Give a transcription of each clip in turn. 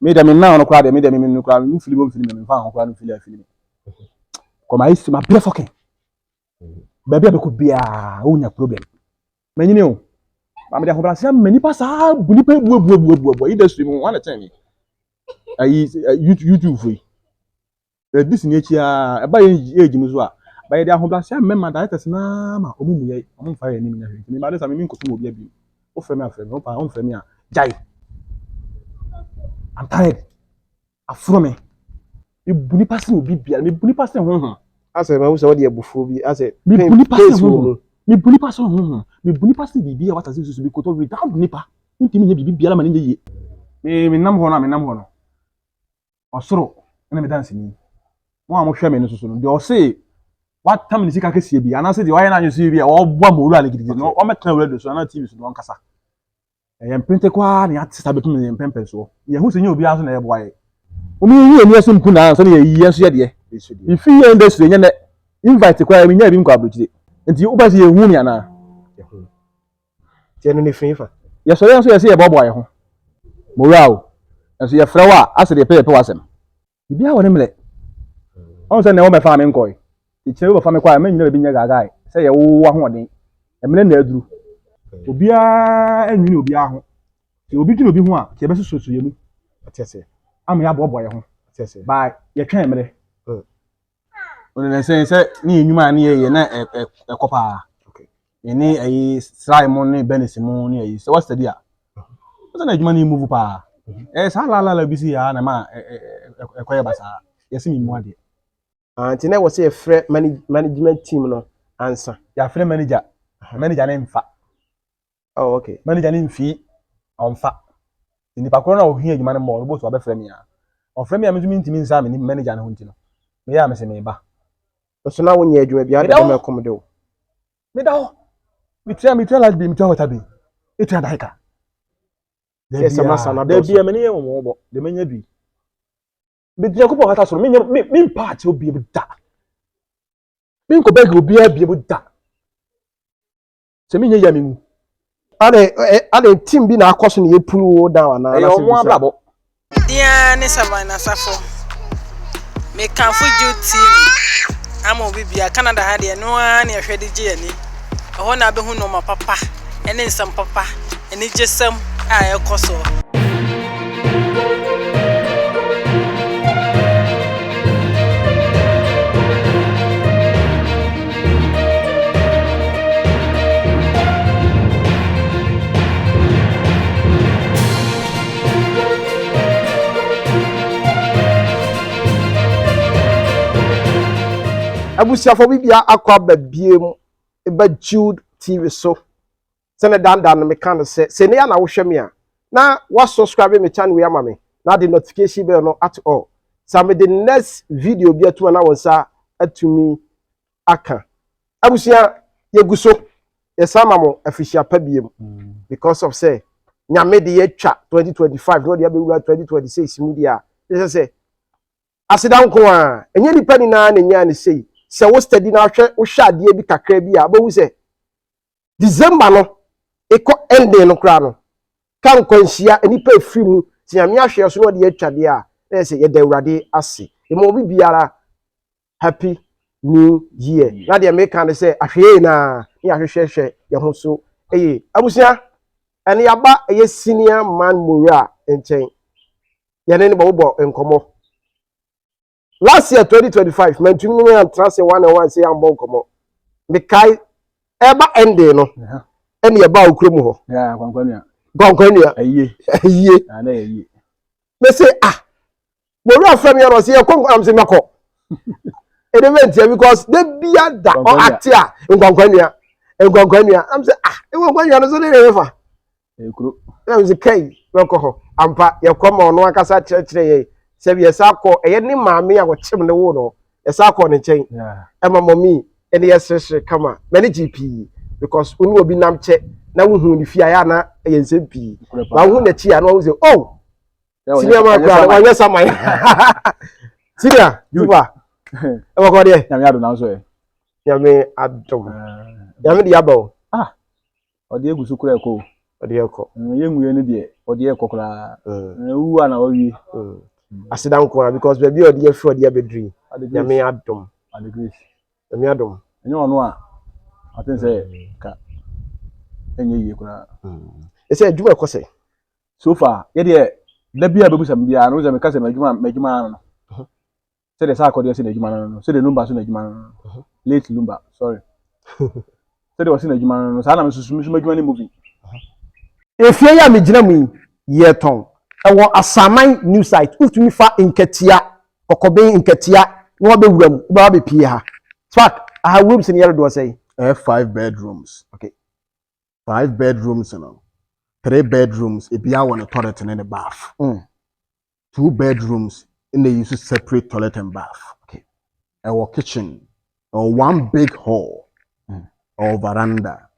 Me deɛ me nan no koraa deɛ me deɛ me me no koraa me mfili bɔ mfili me mfa ho koraa no mfili afili me. Kɔ ma ayɛ ma brɛ fɔkɛn. Baabi a bɛkɔ biara wonya problem. Manyini o. Maame de ahobrɛase ama nipa saa bu nipa ebu ebu ebu ebu ebu industry mu wɔn na kyɛn mi. Ayi YouTube fo yi. Ɛdi sini akyi a ɛba yɛn age mu so a bɛyɛ de ahobrɛase ama ma directors naa ma wɔn mu yɛ wɔn mfa yɛn anim nyɛ hwee. Nti mi ba de sa mi mi nkoto mu obi abi. Wofrɛ mi afrɛ mi, wopa womfrɛ mi a gyae. I'm tired. Aforo me. Mebu nipa sen obi biara. Mebu nipa sen honhom. Asɛ mahu sɛ wode abufuo bi asɛ Mebu nipa sen pace wɔ honhom. mu. Mebu nipa sen honhom. Mebu nipa sen biribi a wata se susu bi koto without nipa. Wontumi nyɛ biribi biara ma ne nyɛ yie. Me menam hɔ no a menam hɔ no. Ɔsoro ne me danseni. Mo a mohwɛ me no soso no deɛ ɔse watam ne sika kɛseɛ bi anaasɛ deɛ wayɛ n'adwene so bi a ɔboa ma owura no gidigidi no ɔmmɛtena radio so anaa TV so na ɔnkasa. Ɛyɛ mpente koraa na yɛate saa bɛtum yɛn mpɛmpɛnsoɔ. Yɛhu sɛ nyɛ obiara nso na ɛboa yɛ. Wɔn yi yɛn ani ase mpu na ansa na yɛyi yɛn nso yɛ deɛ. Efi yɛn industry nyɛ nɛ invite koraa mi nya bi nkɔ aburokyire. Nti wobɛ sɛ yɛhu mi anaa? Nti ɛno ne firi fa. Yɛsɔre yɛn nso yɛsɛ yɛbɔboa yɛn ho. Mowura o. Nso yɛfrɛ wo a asɛ deɛ yɛpɛ yɛpɛ w'asɛm. Biribiara wɔ ne mmerɛ. Ɔn sɛ nea wɔmɛfa me nkɔe. Kyerɛ bi bɛfa me kɔ a mɛnyina baabi nyɛ gaagae sɛ yɛwo ahoɔden. Mmerɛ na aduru. Obiara nwene obiara ho. Sɛ obi dwene obi ho a, kyɛ yɛbɛsoso yɛn mu Ate ase. ama yɛaboaboa yɛn ho. Ate ase. Baa yɛtwɛn mmerɛ. Ɔno ne sɛ sɛ ne yɛ nnwuma a ne yɛyɛ na ɛkɔ paa. Okay. Yɛne ɛyi srae mu ne Benis mu ne ɛyi sɛ wɔsɛdi a. Wɔsɛ na adwuma no move paa. Ɛyɛ saa lalala bi si yɛ a na ma ɛkɔyɛ basaa. Yɛsɛ mi mu adeɛ. Ah, nti na ɛwɔ sɛ yɛfrɛ management team no ansa. Yɛafrɛ manager. Manager ne mfa. Oh, okay. Manager ne mfi ɔmfa. Nipa korɔ no a ohia adwuma no mmɔ ɔno bɔ so ɔbɛfrɛ me a. Ɔfrɛ me a me nso mentumi nsa me manager no ho nti no. Meyɛ a mesɛ meba. Nso na wonyɛ adwuma bi ade Meda bɛma hɔ. ɛkɔm de wo. Meda hɔ. Metua light bill, metua water bill. Etua dan ka. Yɛ sɛ masa na Da dɔɔso. bia me ne yɛ wɔn bɔ. De menya bi. Mede Nyankopɔn kata soro menyɛ me mempa akyɛ obi bi da. Menkɔ bɛg obiara bi da. Sɛ menyɛ yɛ menwu. Ade team bi na akɔ so na yɛ pull wo down anaa. Ɛyɛ anaasɛ ɔmo bisa? abrabɔ. Dia ne Savannah Safo. Mekamfo Jude TV ama obi bia Canada ha deɛ no ara ne ɛhwɛ de gye ani. Ɛhɔ na abɛhu nneɛma papa ne nsɛm papa, anigyesɛm a ɛkɔ so. Abusuafo bi bia akɔ aba bie mu eba Jude TV so. Sɛ ne dandan no meka no sɛ sɛ ne ya na wohwɛ me a na wa subscribe me channel wei ama me na de notification bell no at all. Sa me de next video bi atuma na wo nsa atumi aka. Abusua yɛgu so yɛsan ma mo afirihyia pa bie mu because of sɛ Nyame de yɛtwa 2025 na ɔde abɛwura 2026 mu deɛ a ɛsɛ sɛ aseda nko a ɛnyɛ nipa nyinaa na nyaa ne sei. Sɛ wo study na ahwɛ wohwɛ adeɛ bi kakra bi a wobɛhu sɛ December no ɛkɔ ending no koraa no ka nkwanhyia nipa efiri mu sɛ Nyame ahwɛ so na ɔde atwa deɛ a na yɛ sɛ yɛda Awurade ase. Ɛma obi biara happy new year. Na deɛ meka ne sɛ ahwɛ na ne yɛahwehwɛhwɛ yɛn ho so ɛyɛ. Abusua ɛne yaba ɛyɛ senior man Mowura nkyɛn yɛne ne bɔbɔ nkɔmmɔ. Last year 2025 mantumi ne antena sɛ one on one sɛ yɛambɔ nkɔmmɔ. Mekae ɛba ending no ɛne yɛba wo kurom hɔ. Ya kwankwanua. Kwankwanua. Ayie. Ayie. Na na ayie. Mese ah Mowura frɛ me ɛna ɔsɛ yɛkɔ nkɔ am sɛ mɛkɔ. Ɛde bɛntia because de bia da ɔate a nkwankwanua nkwankwanua am sɛ ah nkwankwanua no so ne ne fa. Ekuro. Ɛna mese kai mɛkɔ hɔ. Ampa yɛkɔ ma ɔno ankasa kyerɛkyerɛ yɛn sɛ yɛsa kɔ ɛyɛ ne maame a wɔkyem ne wo no yɛsa kɔ ne nkyɛn. Ɛma mɔmi ɛne yɛseresere kama m'ani gye pii because wo ne obi nam kyɛ na wohu ne fie a yɛ ana ɛyɛ nsɛm pii. Ba wohu n'akyi a na wahu sɛ oh senior man koraa wanyɛ saman. Senior super ɛbɛkɔ deɛ. Nyame adom na nso ɛ. Nyame adom. Nyame de aba o. Ah ɔde egu so koraa ɛkɔ o. Ɔde ɛkɔ. Yɛnguye no deɛ. Ɔde yɛ kɔ koraa. Wu a na wawie. Aseda nko ara because baabi a ɔde yɛ firi ɔde abɛduru yi. Nyame adom. Nyame adom. Ɛnyɛ ɔno a ate sɛ ka ɛnyɛ yie koraa. Ɛsɛ adwuma ɛkɔ sɛ. So far yɛdeɛ da bi a bɛbusa me biara no sɛ meka sɛ m'adwuma m'adwuma ano no. Sɛdeɛ saa akɔdeɛ sɛ n'adwuma no no sɛdeɛ Lumba so n'adwuma no no late Lumba sorry sɛdeɛ ɔse n'adwuma no no saa na mesusu mesu m'adwuma ne movie. Efie yi a megyina mu yi yɛtɔn. Ɛwɔ Asaman new site. Wotumi fa Nkatia, Kɔkɔben Nkatia na wabɛwura mu. Wobɛba abɛpie ha. Spark, aha rooms no yɛ dodoɔ sɛn? Ɛyɛ 5 bedrooms. 5 bedrooms no, 3 bedrooms ebiara wɔ ne toilet ne ne bath. 2 bedrooms na eyi nso separate toilet and bath. Ɛwɔ kitchen, ɛwɔ one big hall, ɛwɔ veranda,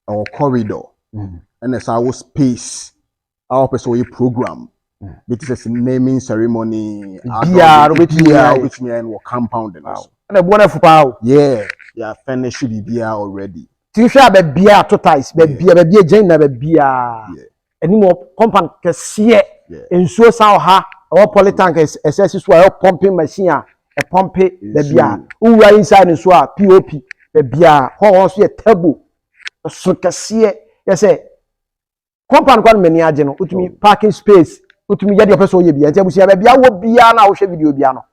ɛwɔ corridor, ɛna ɛsan wɔ space a wɔpɛ sɛ wɔyɛ program bi te sɛ naming ceremony. Biara wobɛtumi biara ayɛ. Wobɛtumi ayɛ no wɔ compound no so. Ɛna ɛboɔ no afu paa o. Yeah, yɛ furnish biribiara already. Ti hwɛ a baabiara ato tiles, baabiara baabiara gyɛn na baabiara. Anim wɔ compound kɛseɛ. Nsuo san wɔ ha, ɛwɔ polytank ɛsɛ si so a ɛwɔ pumping machine a ɛpumpe baabi a wowura inside nso a pop baabi a hɔ hɔ nso yɛ turbo ɛso kɛseɛ yɛ sɛ compound kwan m'ani agye no. Wotumi parking space, wotumi yɛ deɛ ɔpɛ sɛ ɔyɛ bia. Nti abusua, baabi awɔ biara na wohwɛ video biara no,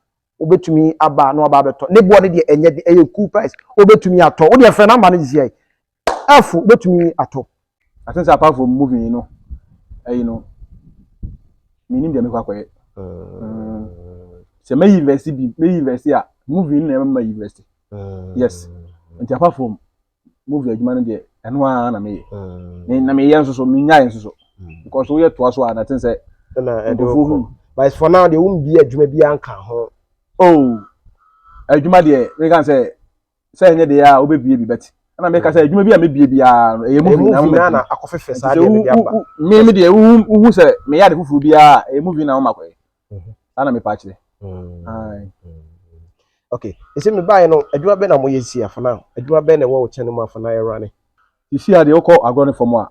wobɛtumi aba na waba abɛtɔ. Ne boɔ no deɛ ɛnyɛ de, ɛyɛ cool price. Wobɛtumi atɔ. Wodeɛ frɛ number no sisi yɛ ɛfo, wobɛtumi atɔ. I think sɛ apart from movie no, ɛyi no, menim deɛ mekɔ akɔyɛ. Sɛ mɛyi invest bi, mɛyi invest a, movie no na ɛbɛma mayi invest. Yes. Nti apart from movie adwuma no deɛ, ɛno ara na meyɛ. Na meyɛ nso so, menyaeɛ nso so. Because woyɛ toa so a, na ten sɛ ɛna ɛde nkurɔfoɔ wokɔ hu. But for now deɛ, wombie adwuma bi anka ho? Oh, adwuma deɛ, meka sɛ ɛnyɛ deɛ a wobɛbie bi bɛte. Ɛna meka sɛ adwuma bi a mebie biara no, ɛyɛ ɛyɛ movie na movie mama na na bi. akɔfɛfɛ Nti saa sɛ deɛ no de aba. me deɛ wohu sɛ meyɛ ade foforɔ biara a, ɛyɛ movie na woma kɔyɛ. Saa na mepa akyerɛ. Aye. Okay, ɛsɛ mebaeɛ no, adwuma bɛn na moyɛ si for now? Adwuma bɛn na ɛwɔ wo kyɛn mu a for now ɛrane? Sisi a deɛ, wokɔ agorɔ ne fam a,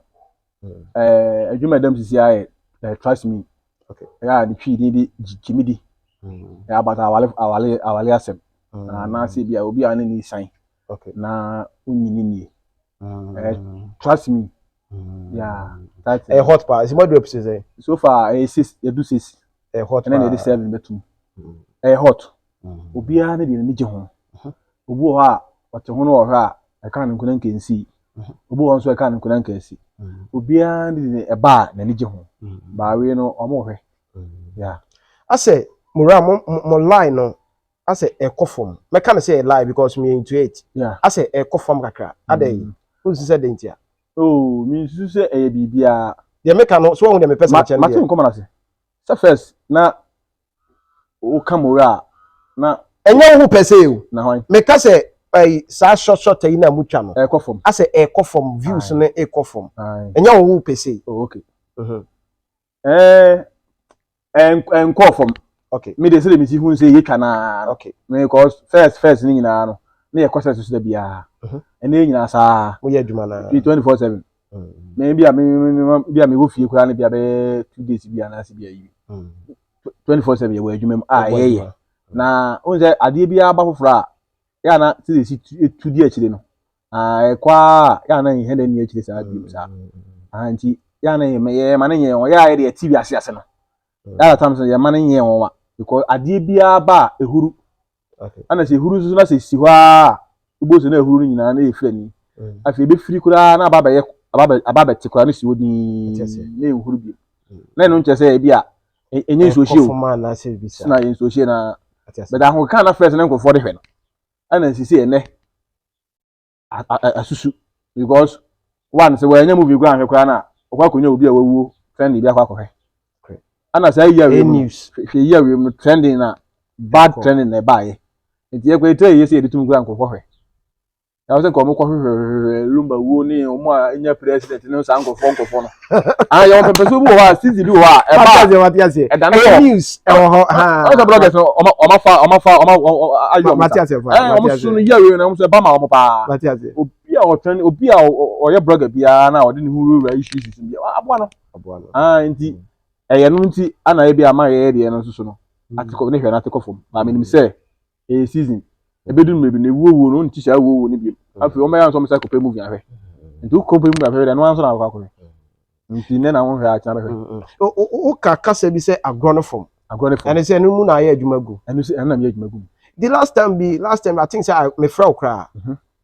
adwuma a ɛdam sisi ayɛ Trust Me. Ɛyɛ a ne twi din de gyimidi. Ɛyɛ about awale awale awale asɛm. Anaasɛ bi a obi a ne ne san na wonyini nie. Trust Me. Yeah. That's Ɛyɛ hot paa. Ɛsɛ mo adu episode sɛn? So far ɛyɛ 6, yɛdu 6. Ɛyɛ hot Ɛnɛ na yɛde paa. 7 bɛtum. Ɛyɛ hot. Obiara ne deɛ n'ani gye ho. Obi wɔ hɔ a ɔte ho no wɔ hɔ a ɛka ne nkuna nkansi. Obi wɔ hɔ nso a ɛka ne nkuna nkansi. Obiara ne deɛ ɛba a n'ani gye ho. Baawe no ɔmo hwɛ. Yeah. Asɛ mura mo line no asɛ ɛkɔ fam. Mɛka no sɛ ɛyɛ lie because me into it. Asɛ ɛkɔ fam kakra adɛ yi, wosu sɛ den tia? Oh, mi nsusu sɛ ɛyɛ biribiara. Deɛ meka no so, wɔn deɛ mepɛ sɛ mekyɛ no Mate deɛ nkɔmɔ n'ase. Sɛ first na woka mora a na ɛnyɛ wo ho pɛ sɛ o. Na hwan? Meka sɛ ɛyi saa short short yi na mutwa no. Ɛkɔ fam. Asɛ ɛkɔ fam, views no ɛkɔ fam. Ɛnyɛ wo ho pɛ sɛ. Oh, okay. Ɛnkɔɔ fam. Mi de sɛ de mi si hu sɛ yɛtwa naa no. Because first first ne nyinaa no ne yɛ kɔ sɛ so da biara. Ɛnɛ yɛ nyinaa saa. Moyɛ adwuma naa. Fi 24/7. Me bi a me bi a me wɔ fie koraa ne bi a bɛyɛ 2 days bi anaasɛ bi a yi. 24/7 yɛ wɔ adwuma mu a Wobɔ ɛyɛ yɛ. adwuma. Na ohun sɛ adeɛ biara ba foforɔ a yɛ ana sɛ de si etu di akyire no. Ah, ɛkɔ a yɛ ana yɛn dɛ ni akyire saa bi mu saa. Ah, nti yɛ ana yɛ yɛ ma ne nyɛ wɔn yɛ a yɛ de ɛti bi ase ase no. Yɛ ana tam so yɛ ma ne nyɛ wɔn wa because adeɛ biara ba a ehuru. Ɛna sɛ ehuru nso na sɛ si hɔ a wobɔ sɛ na ehuru no nyinaa na yɛ firi ani. Afei ebɛfiri koraa na aba abɛyɛ aba abɛte koraa na si hɔ dinn Ate aseɛ. na ehuru bio. Na ɛno nkyerɛ sɛ ebi a ɛnyɛ nsuo ɛkɔ hye o. fam anaasɛ biribi saa. Sena yɛ nsuo hye na Ate aseɛ. but ahokeka na first na nkurɔfoɔ de hwɛ no ɛna nsisi ɛnɛ asusu because one sɛ wɔanya movie koraa ahwɛ koraa na ɔkɔ akɔnya obi a wawuo trending bi akɔ akɔhwɛ. Ɛna saa yi awie Ɛyɛ mu no news. Hwɛ yi awie mu no, trending na bad Ɛkɔ. trending na ɛbaayɛ nti yɛ kɔ etire yɛ sɛ yɛde tum koraa nkurɔfoɔ hwɛ ɛwɔ sɛ nka ɔmo kɔ hwehwɛhwehwɛ Lumba wuo ne ɔmo a enya president ne saa nkurɔfoɔ no ah, yɛ wɔn pɛpɛ so bi wɔ hɔ a season bi wɔ hɔ a ɛba Mate a aseɛ, mate aseɛ. ɛdane Ɛyɛ kɔ news ɛwɔ hɔ ha. Ɔmo sɛ bloggers no ɔmo afa ayɛ ɔmo Mate sa aseɛ paa. Ɔmo Mate so no aseɛ. yi awie no, ɔmo so ɛba ma ɔmo paa. Mate aseɛ. Obi Obi a ɔtwɛn, obi a ɔyɛ blogger biara na ɔde ne ho wurawura issues issues bi aboa no. Aboa no. Ah, nti ɛyɛ no nti ana ebi ama yɛyɛ deɛ no nso so no ate kɔ ne hwɛ no ate kɔ fam. Maame nim sɛ ɛyɛ season, ebedu mmerɛ bi na ewuo wuo no nti saa wuo wuo no bi. Afei wɔn bɛyɛ nso wɔn sɛ kɔpɛ movie ahwɛ, nti wokɔ pɛ movie ahwɛ deɛ no nso na akɔ akɔhwɛ, nti nne na wɔn hwɛ akyina bɛhwɛ. Woka kasa bi sɛ agorɔ no fam. Agorɔ no fam. Ɛne sɛ ɛno mu na ayɛ adwuma gu. Ɛno sɛ ɛno na meyɛ adwuma gu. The last time bi, last time I think sɛ mefrɛ wo koraa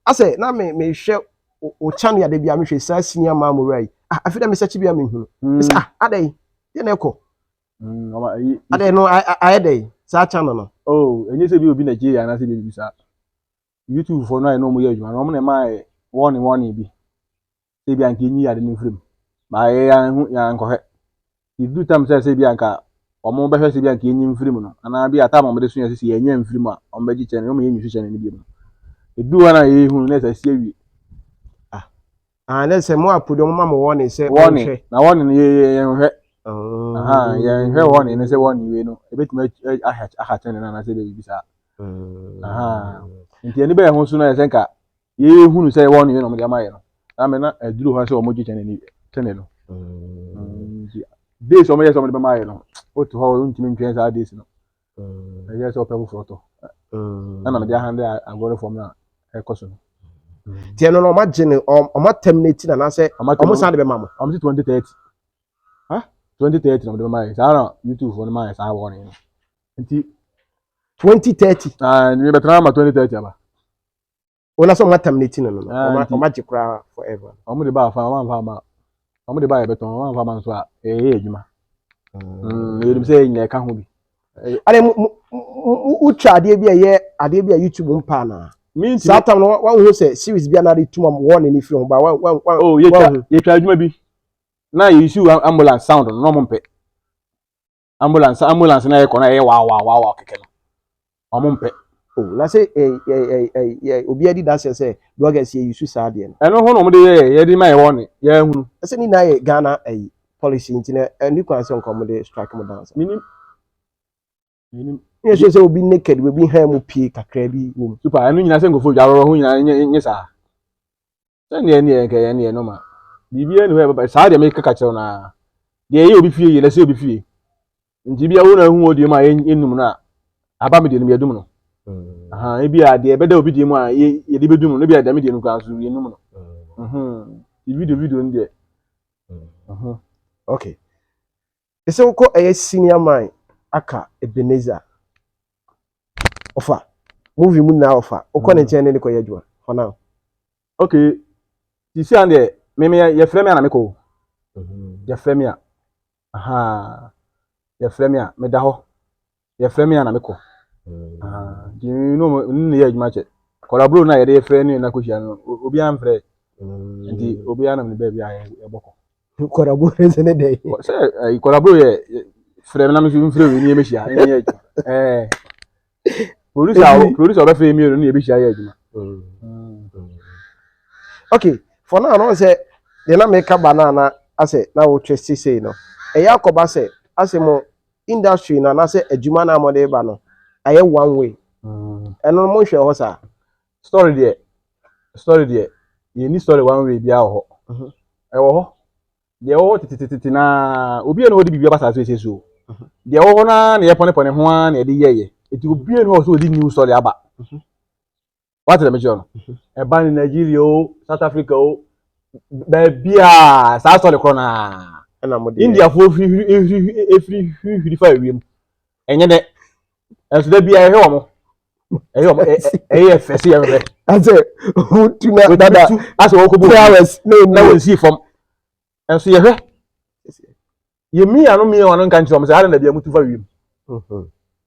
asɛ na me mehwɛ o channel ade bi a mehwɛ saa senior man mo wura yi. Ah, afei dɛ mesɛkye bi a mehunu sɛ, ah, adɛn deɛ na ɛkɔ adɛn no ayɛ dɛn saa channel no? Oh, ɛnyɛ sɛ bi obi Nigeria anaasɛ bi bi saa. YouTube foɔ no ayɛ na ɔmo yɛ adwuma no, ɔmo na ɛma yɛ wɔne wɔne bi sɛ bi anka enyi ade no mfiri mu, baa yɛ yɛn ho yɛn ankɔhwɛ edu tam sɛ bi anka ɔmo bɛhwɛ sɛ bi anka enyi mfiri mu no, anaa bi atam ɔmo de so yɛ sɛ yɛnyɛ mfiri mu a, ɔmo bɛgye kyɛn ɔmo yɛ nyi so kyɛn no bi mu. Edu hɔ na yɛhu no na ɛsɛ si awie. Ah, ne sɛ mo apodi ɔmo ma mo wɔne sɛ wɔne na wɔne no yɛ yɛn hwɛ yɛn hwɛ wɔne no sɛ wɔne wie no ebetumi aha aha kyɛn no anaasɛ baabi saa. Nti ɛni bɛyɛ ho so na yɛ sɛ nka yɛhu no sɛ wɔne wie na ɔmo de ama yɛ no na mɛ na ɛduru hɔ sɛ ɔmo gye kyɛn ni kyɛn no. Nti days ɔmo yɛ sɛ ɔmo de bɛma yɛ no, wote hɔ ntumi ntwɛn saa days no, ɛyɛ sɛ ɔpɛ foforɔ tɔ ɛna mede ahande agorɔ fam na ɛkɔ so no. Nti ɛno no ɔmo agye no, ɔmo terminate na anaasɛ ɔmo san de bɛma mo? Ɔmo si 2030. Huh? 2030 na ɔmo de bɛma yɛ saa na YouTube foɔ no ma yɛ saa wɔne no nti. 2030? Ah, ne bɛtena ama 2030 aba. Wɔn asɛ ɔmo terminate no, ɔmo agye koraa forever. Ɔmo de ba afa, ɔmo amfa ama, ɔmo de ba yɛ bɛtɔn, ɔmo amfa ama nso a ɛyɛ adwuma. Yɛnim sɛ yɛ nyinaa ɛka ho bi. Ade mo mo wotwa adeɛ bi a ɛyɛ adeɛ bi a YouTube mpa na saa tam no wɔn ho sɛ series bi anaade tum a wɔn ne firi ho ba wɔn wɔn wɔn. Oh, yɛtwa adwuma bi na yɛ use ambulance sound no na ɔmo mpɛ ambulance na yɛ kɔ na ɛyɛ waa waa waa waa kɛkɛ no, ɔmo mpɛ. Oh, na sɛ ɛ ɛ ɛ ɛ obi adi da sɛ bloggers yɛ use saa adeɛ no. Ɛno ho na ɔmo de yɛ yɛde ma yɛ wɔn ne yɛ ehunu. Ɛsɛ ne nyinaa yɛ Ghana ɛyi policy, nti na ɛni kwan sɛ nka ɔmo de strike mo down sa. Minim minim. Ne yɛ sɛ obi naked, obi han mu pie kakra bi wɔ mu. Super, ɛno nyinaa sɛ nkurɔfoɔ dwa arɔrɔ ho nyinaa nye saa sɛneɛ neɛ nkɛ yɛn neɛ nɔma biribiara ni hɔ yɛ bɛba saa deɛ. Meka kyerɛw naa deɛ ɛyɛ obi fie yɛ na ɛsɛ obi fie, nti bi a wo na ehu wɔ deɛ mu a yɛnum no a aba mi deɛ no yɛdum no. Ebi a deɛ ɛbɛda obi deɛ mu a yɛde bɛdum no, ebi a dɛm deɛ no koraa nso yɛnum no. Video video no deɛ. Okay, ɛsɛ wokɔ ɛyɛ senior man aka Ebenezer ɔfa movie mu nyinaa, ɔfa wokɔ ne nkyɛn ne ne kɔyɛ adwuma for now? Okay, sisi an deɛ mímí yɛfrɛ mi a na mekɔ o. Yɛfrɛ mi a, yɛfrɛ mi a meda hɔ, yɛfrɛ mi a na mekɔ. Nti no ne yɛ adwuma kyɛ kɔlaburo na yɛde yɛfrɛ ne na kɔhyia no, obiara mfrɛ, nti obiara nam ne baabi a yɛbɔ kɔ. Kɔlaburo ne sɛ ne dɛ? Sɛ ɛyi kɔlaburo yɛ frɛ mi na mi nso mfrɛ wei ne yɛbɛhyia ne yɛ adwuma. Producer ɔbɛfrɛ mi ne yɛbɛhyia yɛ adwuma. Okay, for now no sɛ deɛ na meka ba no ana asɛ na wotwe sesei no ɛyɛ akɔba sɛ asɛ mo industry no anaasɛ adwuma no a mode ba no ɛyɛ one way, ɛno no monhwɛ hɔ saa? Story deɛ yɛni story one way biara wɔ hɔ. Ɛwɔ hɔ deɛ ɛwɔ hɔ tetetete naa obiara na ɔde biribi aba saa so ɛsɛ so deɛ ɛwɔ hɔ naa na yɛpɔnepɔne ho ara na yɛde yɛyɛ, eti obiara na ɔwɔ sɛ ɔde new story aba. Wate dɛm kyerɛ no, ɛba ne Nigeria o, South Africa o, baabi a saa story korɔ naa. Ɛna mode Indiafoɔ efiri efiri efiri hwiri fa ewiem, ɛnyɛ dɛ ɛnso dɛ bia ɛhwɛ wɔn, ɛyɛ wɔn ɛyɛ fɛ sɛ yɛhwɛ. Asɛ wotu na dada. Asɛ wɔkɔ bɔ 3 hours na na wɔn si fam, ɛnso yɛhwɛ yɛ mia no mia wɔn nka nkyerɛ wɔn sɛ adi na bia mutu fa wiem.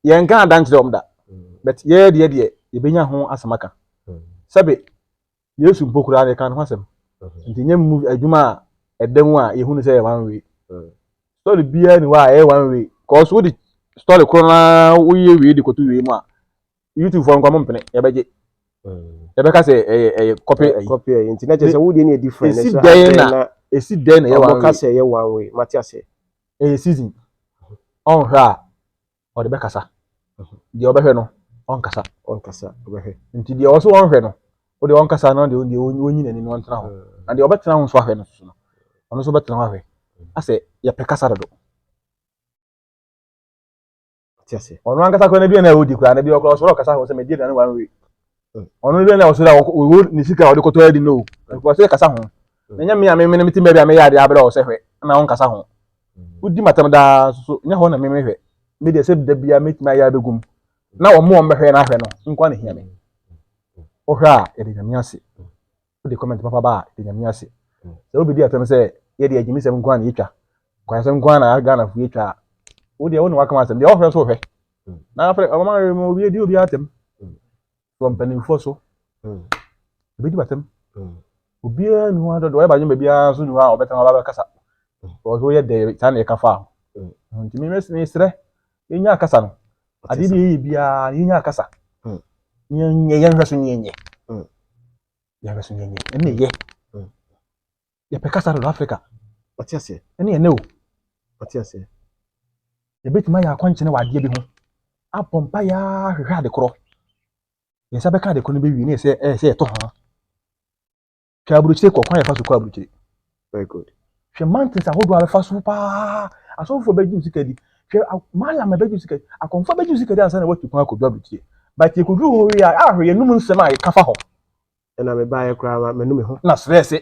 Yɛn nka ada nkyerɛ wɔn da, but yɛyɛ deɛ yɛbɛnya ho asɛm aka sɛbi Yesu mpo koraa yɛka ne ho asɛm, nti nyɛ mu adwuma a ɛda mu a yɛhu no sɛ yɛ one way. Story biara ni hɔ a ɛyɛ one way, cause wode story korɔ naa woyɛ wie de kɔto wie mu a, YouTube foɔ nkwa mo mpene, yɛbɛgye, yɛbɛka sɛ ɛyɛ copy ɛyi. Copy ɛyi, nti na kyerɛ sɛ wodeɛ ne yɛ different. Esi dɛn na esi dɛn na ɛyɛ one way? Ɔmo ka way? Sɛ ɛyɛ one way, mate ase. Ɛyɛ season, ɔnhwɛ a ɔde bɛkasa, deɛ ɔbɛhwɛ no ɔnkasa. Ɔnkasa, ɔbɛhwɛ. Nti deɛ ɔso ɔnhwɛ no. Wo deɛ ɔnkasa na deɛ deɛ ɔnyi n'ani na ɔntena hɔ. Na deɛ ɔbɛtena ho nso ahwɛ no so no, ɔno nso bɛtena hɔ ahwɛ. Asɛ yɛpɛ kasa dodo. Ɔno ankasa koraa n'aduane a ɔdi koraa no, bi ɔkoraa ɔsɔre ɔkasa ho sɛ medi aduane one way. Ɔno aduane a ɔsɔre a ɔwɔ ne sika a ɔde kɔtɔ adi no o. Nkurɔfoɔ sɛ kasa ho. Na nyɛ me a me me te baabi a meyɛ adeɛ abrɛ ɔsɛ hwɛ na ɔnkasa ho. Wodi matam daa nso so nyɛ hɔ na me mehwɛ. Me deɛ sɛ da biara mɛtumi ayɛ abɛgum. Na wɔn a wɔbɛhwɛ no ahwɛ no nko ara na ɛhia me. Wohwɛ a yɛde Nyame ase. Wode comment papa ba a yɛde Nyame ase. Sɛ wobɛdi atɛm sɛ yɛde agyimisɛm nko ara na yɛtwa, nkwayasɛm nko ara na Ghanafo yɛtwa a, wo deɛ wo ne waka asɛm deɛ ɔhwɛ nso hwɛ. Na afei ɔma ma obi adi obi atɛm. From mpanimfoɔ so. Ebɛdi atɛm. Obiara ni hɔ a dɔdɔ ɔyɛ badwemba baabiara nso ni hɔ a ɔbɛtena hɔ aba bɛkasa. Because woyɛ dɛ saa na yɛka faa ho. Nti me mesrɛ yɛnya akasa no. Adeɛ bi yɛyɛ biara yɛnya akasa. Yɛnyɛ yɛnhwɛ so yɛnyɛ. Yɛnhwɛ so yɛnyɛ. Ɛne yɛ. Yɛpɛ kasa dodo Africa. Ɔte aseɛ. Ɛne yɛn o. Ɔte aseɛ. Yɛbɛtumi ayɛ akwankyene wɔ adeɛ bi ho. Abɔ mpa yɛ ahwehwɛ ade korɔ. Yɛn nsa bɛka ade korɔ no bɛwie ne yɛ sɛ ɛyɛ sɛ yɛtɔ ho. Hwɛ aburokyire kɔ kwan yɛfa so kɔ aburokyire. Very good. Hwɛ mountains ahodoɔ a bɛfa so paa. Asɔfoɔ bɛgye wo sika di. Hwɛ malam bɛgye wo sika di. Akɔmfoɔ bɛgye wo sika di ansa na wɔatu kwan akɔdu aburokyire. But yɛkɔduru hɔ wie a, ahwɛ yɛnum nsɛm a yɛka fa hɔ. Ɛna mebaeɛ koraa manu me ho. Na stress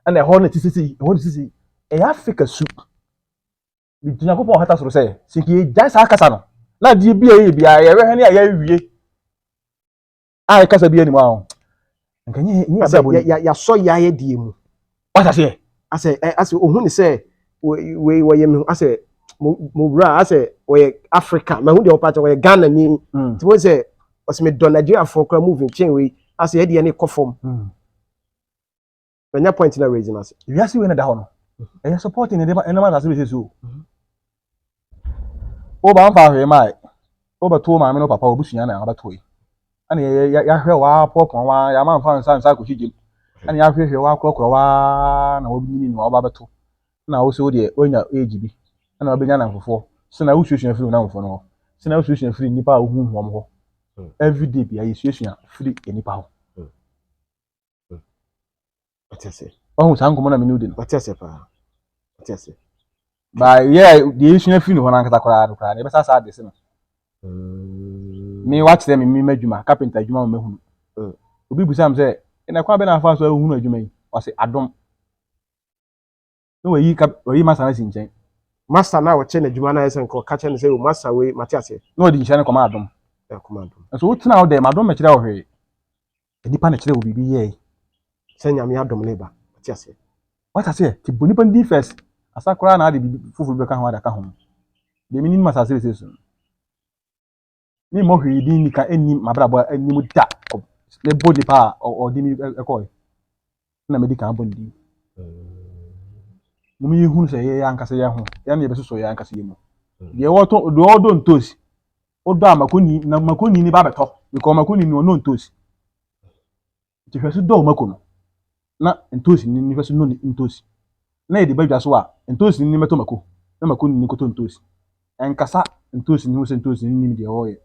ɛna ɛhɔ na ti sisi ɛhɔ na sisi. Ɛyɛ Africa su. Nti Nyankopɔn ɔhata soro sɛ, sɛ nka yɛgyae saa kasa no, na adeɛ bi a yɛyɛ biara yɛhwɛ ne a yɛawie a ɛkasa bi anim a nka nyɛ nyɛ abrabɔ ni. Yɛasɔ yɛayɛ deɛ mu. Wata aseɛ. Asɛ asɛ ohun ne sɛ wei wɔyɛ me asɛ mo wura asɛ wɔyɛ Africa mahu deɛ ɔpa kyɛ wɔyɛ Ghana ni. Nti wɔn sɛ ɔsɛ me dɔ Nigeriafoɔ koraa moving kyɛn wei asɛ yɛ deɛ ne kɔ fam. Manya point na raise no ase. Wiase wei na da hɔ no. Ɛyɛ supporting na ɛde ɛnam asase bɛsɛ so. Wo ba mfa hwee mae. Wo bɛto wo maame no papa obusua na abɛto yi. Ɛna yɛ yɛahwɛ wa pɔpɔn wa yɛama mfa nsa nsa akɔhye gyem. Ɛna yɛahwehwɛ wa korɔkorɔ wa na wɔnyini no wɔba bɛto. Na wo sɛ wo deɛ woanya age bi. Ɛna wobɛnya namfofoɔ. Sɛ na wosuasua firi wo namfofoɔ no hɔ. Sɛ na wosuasua firi nnipa a wohu wɔn hɔ. Everyday bia yɛsuasua firi nnipa hɔ. Ɔte ase. Ɔhu saa nkɔmɔ na mene wodi no. Ɔte ase paa. Ɔte ase. Ba yɛ deɛ yɛsua firi ne hɔ no ankasa koraa no koraa no yɛbɛsa saa de se no. Me wakyerɛ me me m'adwuma carpenter adwuma ma mahunu. Obi bisa me sɛ ɛna kwan bɛ na afa so ahunu adwuma yi? Ɔse adom. Na wayi ka wayi masa no asi nkyɛn. Masa no a ɔkyɛ n'adwuma no ayɛ sɛ nka ɔka kyerɛ no sɛ o masa wei mate aseɛ. Na ɔde nhyira no kɔma adom. Ɛkɔma adom. Nso wotena hɔ dɛm adom mɛkyerɛ wo hwee. Nnipa na kyerɛ wo biribi yɛe. Sɛ Nyame adom ne ba. Mate aseɛ. Wate aseɛ? Nti bɔ nipa no din first. Asa koraa na ade biribi foforɔ bi bɛka ho ade aka ho. Deɛ menim asase wei so no. Memmɔ hwee din nni ka nni m'abrabɔ anim da. Mebɔ nipa a ɔde me kɔe na medi kan abɔ ne din. Mom yɛhunu sɛ yɛyɛ ankasa yɛn ho, yɛn na yɛbɛsosɔ yɛn ankasa yɛn mu. Deɛ wɔtɔ deɛ ɔdɔ ntoosi, wodɔ a makoni na makoni ni ba bɛtɔ because makoni ni ɔnɔ ntoosi. Nti hwɛ so dɔ mako no na ntoosi ni ni hwɛ so nɔ ntoosi. Na yɛde ba dwa so a ntoosi ni mɛtɔ mako na mako ni kɔtɔ ntoosi. Ɛnkasa ntoosi ni ho sɛ ntoosi ni nim deɛ ɔreyɛ.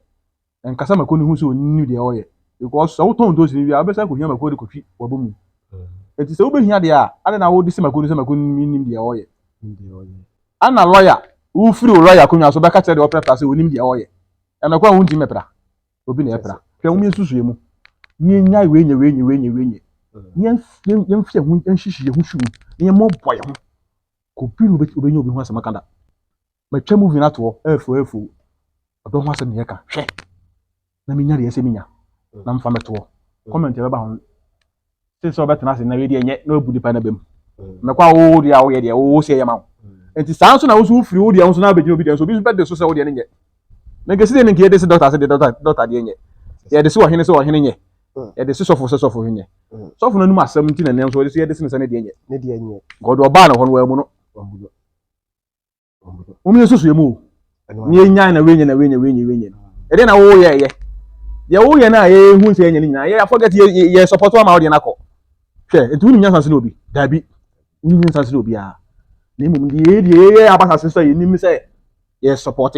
Ɛnkasa mako ni ho sɛ ɔnim deɛ ɔreyɛ. Because sɛ wotɔn ntoosi ni wie a wobɛsan akɔhia mako de kɔtwi w'abɔ mu. Nti sɛ wobɛhia deɛ a adɛn na wode si mako ni sɛ mako ni nim deɛ ɔreyɛ. Ana lɔya wofiri wo lɔya akonnwa so bɛka kyerɛ deɛ ɔprapra sɛ ɔnim deɛ ɔreyɛ. Ɛmɛkɔ a wontumi mmɛpra. Obi na ɛpra. Hwɛ wɔn nsusuɛ mu. Ne yɛn wei nyɛ wei nyɛ wei nyɛ wei nyɛ. Ne yɛn yɛn fi yɛn ho nhyehyɛ yɛn ho su mu. Ne yɛn mmɔbɔ yɛn ho. Kò bi na obɛnya obi ho asɛm aka da. Matwa movie no atoɔ ɛɛfo ɛɛfo. Ɔdɔ ho asɛm na yɛka. Hwɛ. Na menya deɛ ɛsɛ menya. Na mfa mɛtoɔ. Comment ɛbɛba ho. Sɛ sɛ ɔbɛtena ase na wei deɛ nyɛ na wabu nipa no abam. Mɛkɔ a wo deɛ a woyɛ deɛ wo sɛ ɛyɛ ma wo. Nti saa nso na wo nso wofiri wo deɛ nso na abɛgyina obi deɛ nso obi nso bɛde so sɛ wo deɛ no nyɛ. Na nka si deɛ no nka yɛde se dɔkta sɛ deɛ dɔkta dɔkta deɛ nyɛ. Yɛde se ɔhene sɛ ɔhene nyɛ. Yɛde se sɔfo sɛ sɔfo nyɛ. Sɔfo no anim asɛm nti na ɛnɛ nso wɔde so yɛde se no sɛ ne deɛ nyɛ. Ne deɛ nyɛ. Nka ɔde ɔbaa no hɔ no wɔamu no. Wɔn yɛ susu mu o. Ne yɛ nyan na wei nyɛ na wei nyɛ wei nyɛ wei nyɛ. Ɛdeɛ na wɔyɛ yɛ. Deɛ wɔyɛ no a yɛhu sɛ yɛnyɛ no nyinaa yɛ forget yɛ yɛ support ama wɔdeɛ no akɔ. Hwɛ nti wonim nyansa sene obi? Daabi. Wonim nyansa sene obiara. Na mmom deɛ yɛ deɛ yɛyɛ aba asase so a yɛnim sɛ yɛ support.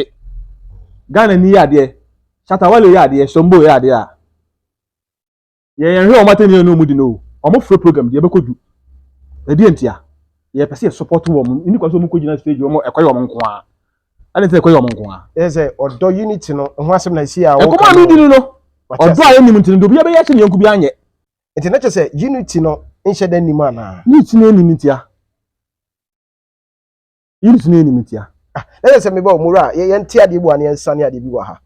Ghana ni yɛ adeɛ, Shatta Wale yɛ adeɛ, Sombo yɛ adeɛ a. Yɛn yɛnhwɛ wɔn atɛnni ne wɔn di no o. Wɔn frɛ program deɛ ɛbɛkɔ du. Ɛdeɛ ntia? Yɛpɛ sɛ yɛ support wɔn. Nni kwan sɛ wɔn kɔgyina stage wɔn ɛkɔyɛ wɔn nko ara. Adɛn nti na ɛkɔyɛ wɔn nko ara? Ɛyɛ sɛ ɔdɔ unity no ho asɛm na ɛsi a wɔka. Nkɔmɔ a medi no no, ɔdɔ a yɛnnim nti no, deɛ obiara bɛyɛ akyɛ ne yɔnko biara nyɛ. Nti na kyerɛ sɛ unity no nhyɛ da nnim anaa? Unity no nnim ntia. Unity no nnim ntia. Ah, na kyerɛ sɛ meba o, mo wura, yɛnte adeɛ bi wɔ ha na yɛnsane adeɛ bi wɔ ha.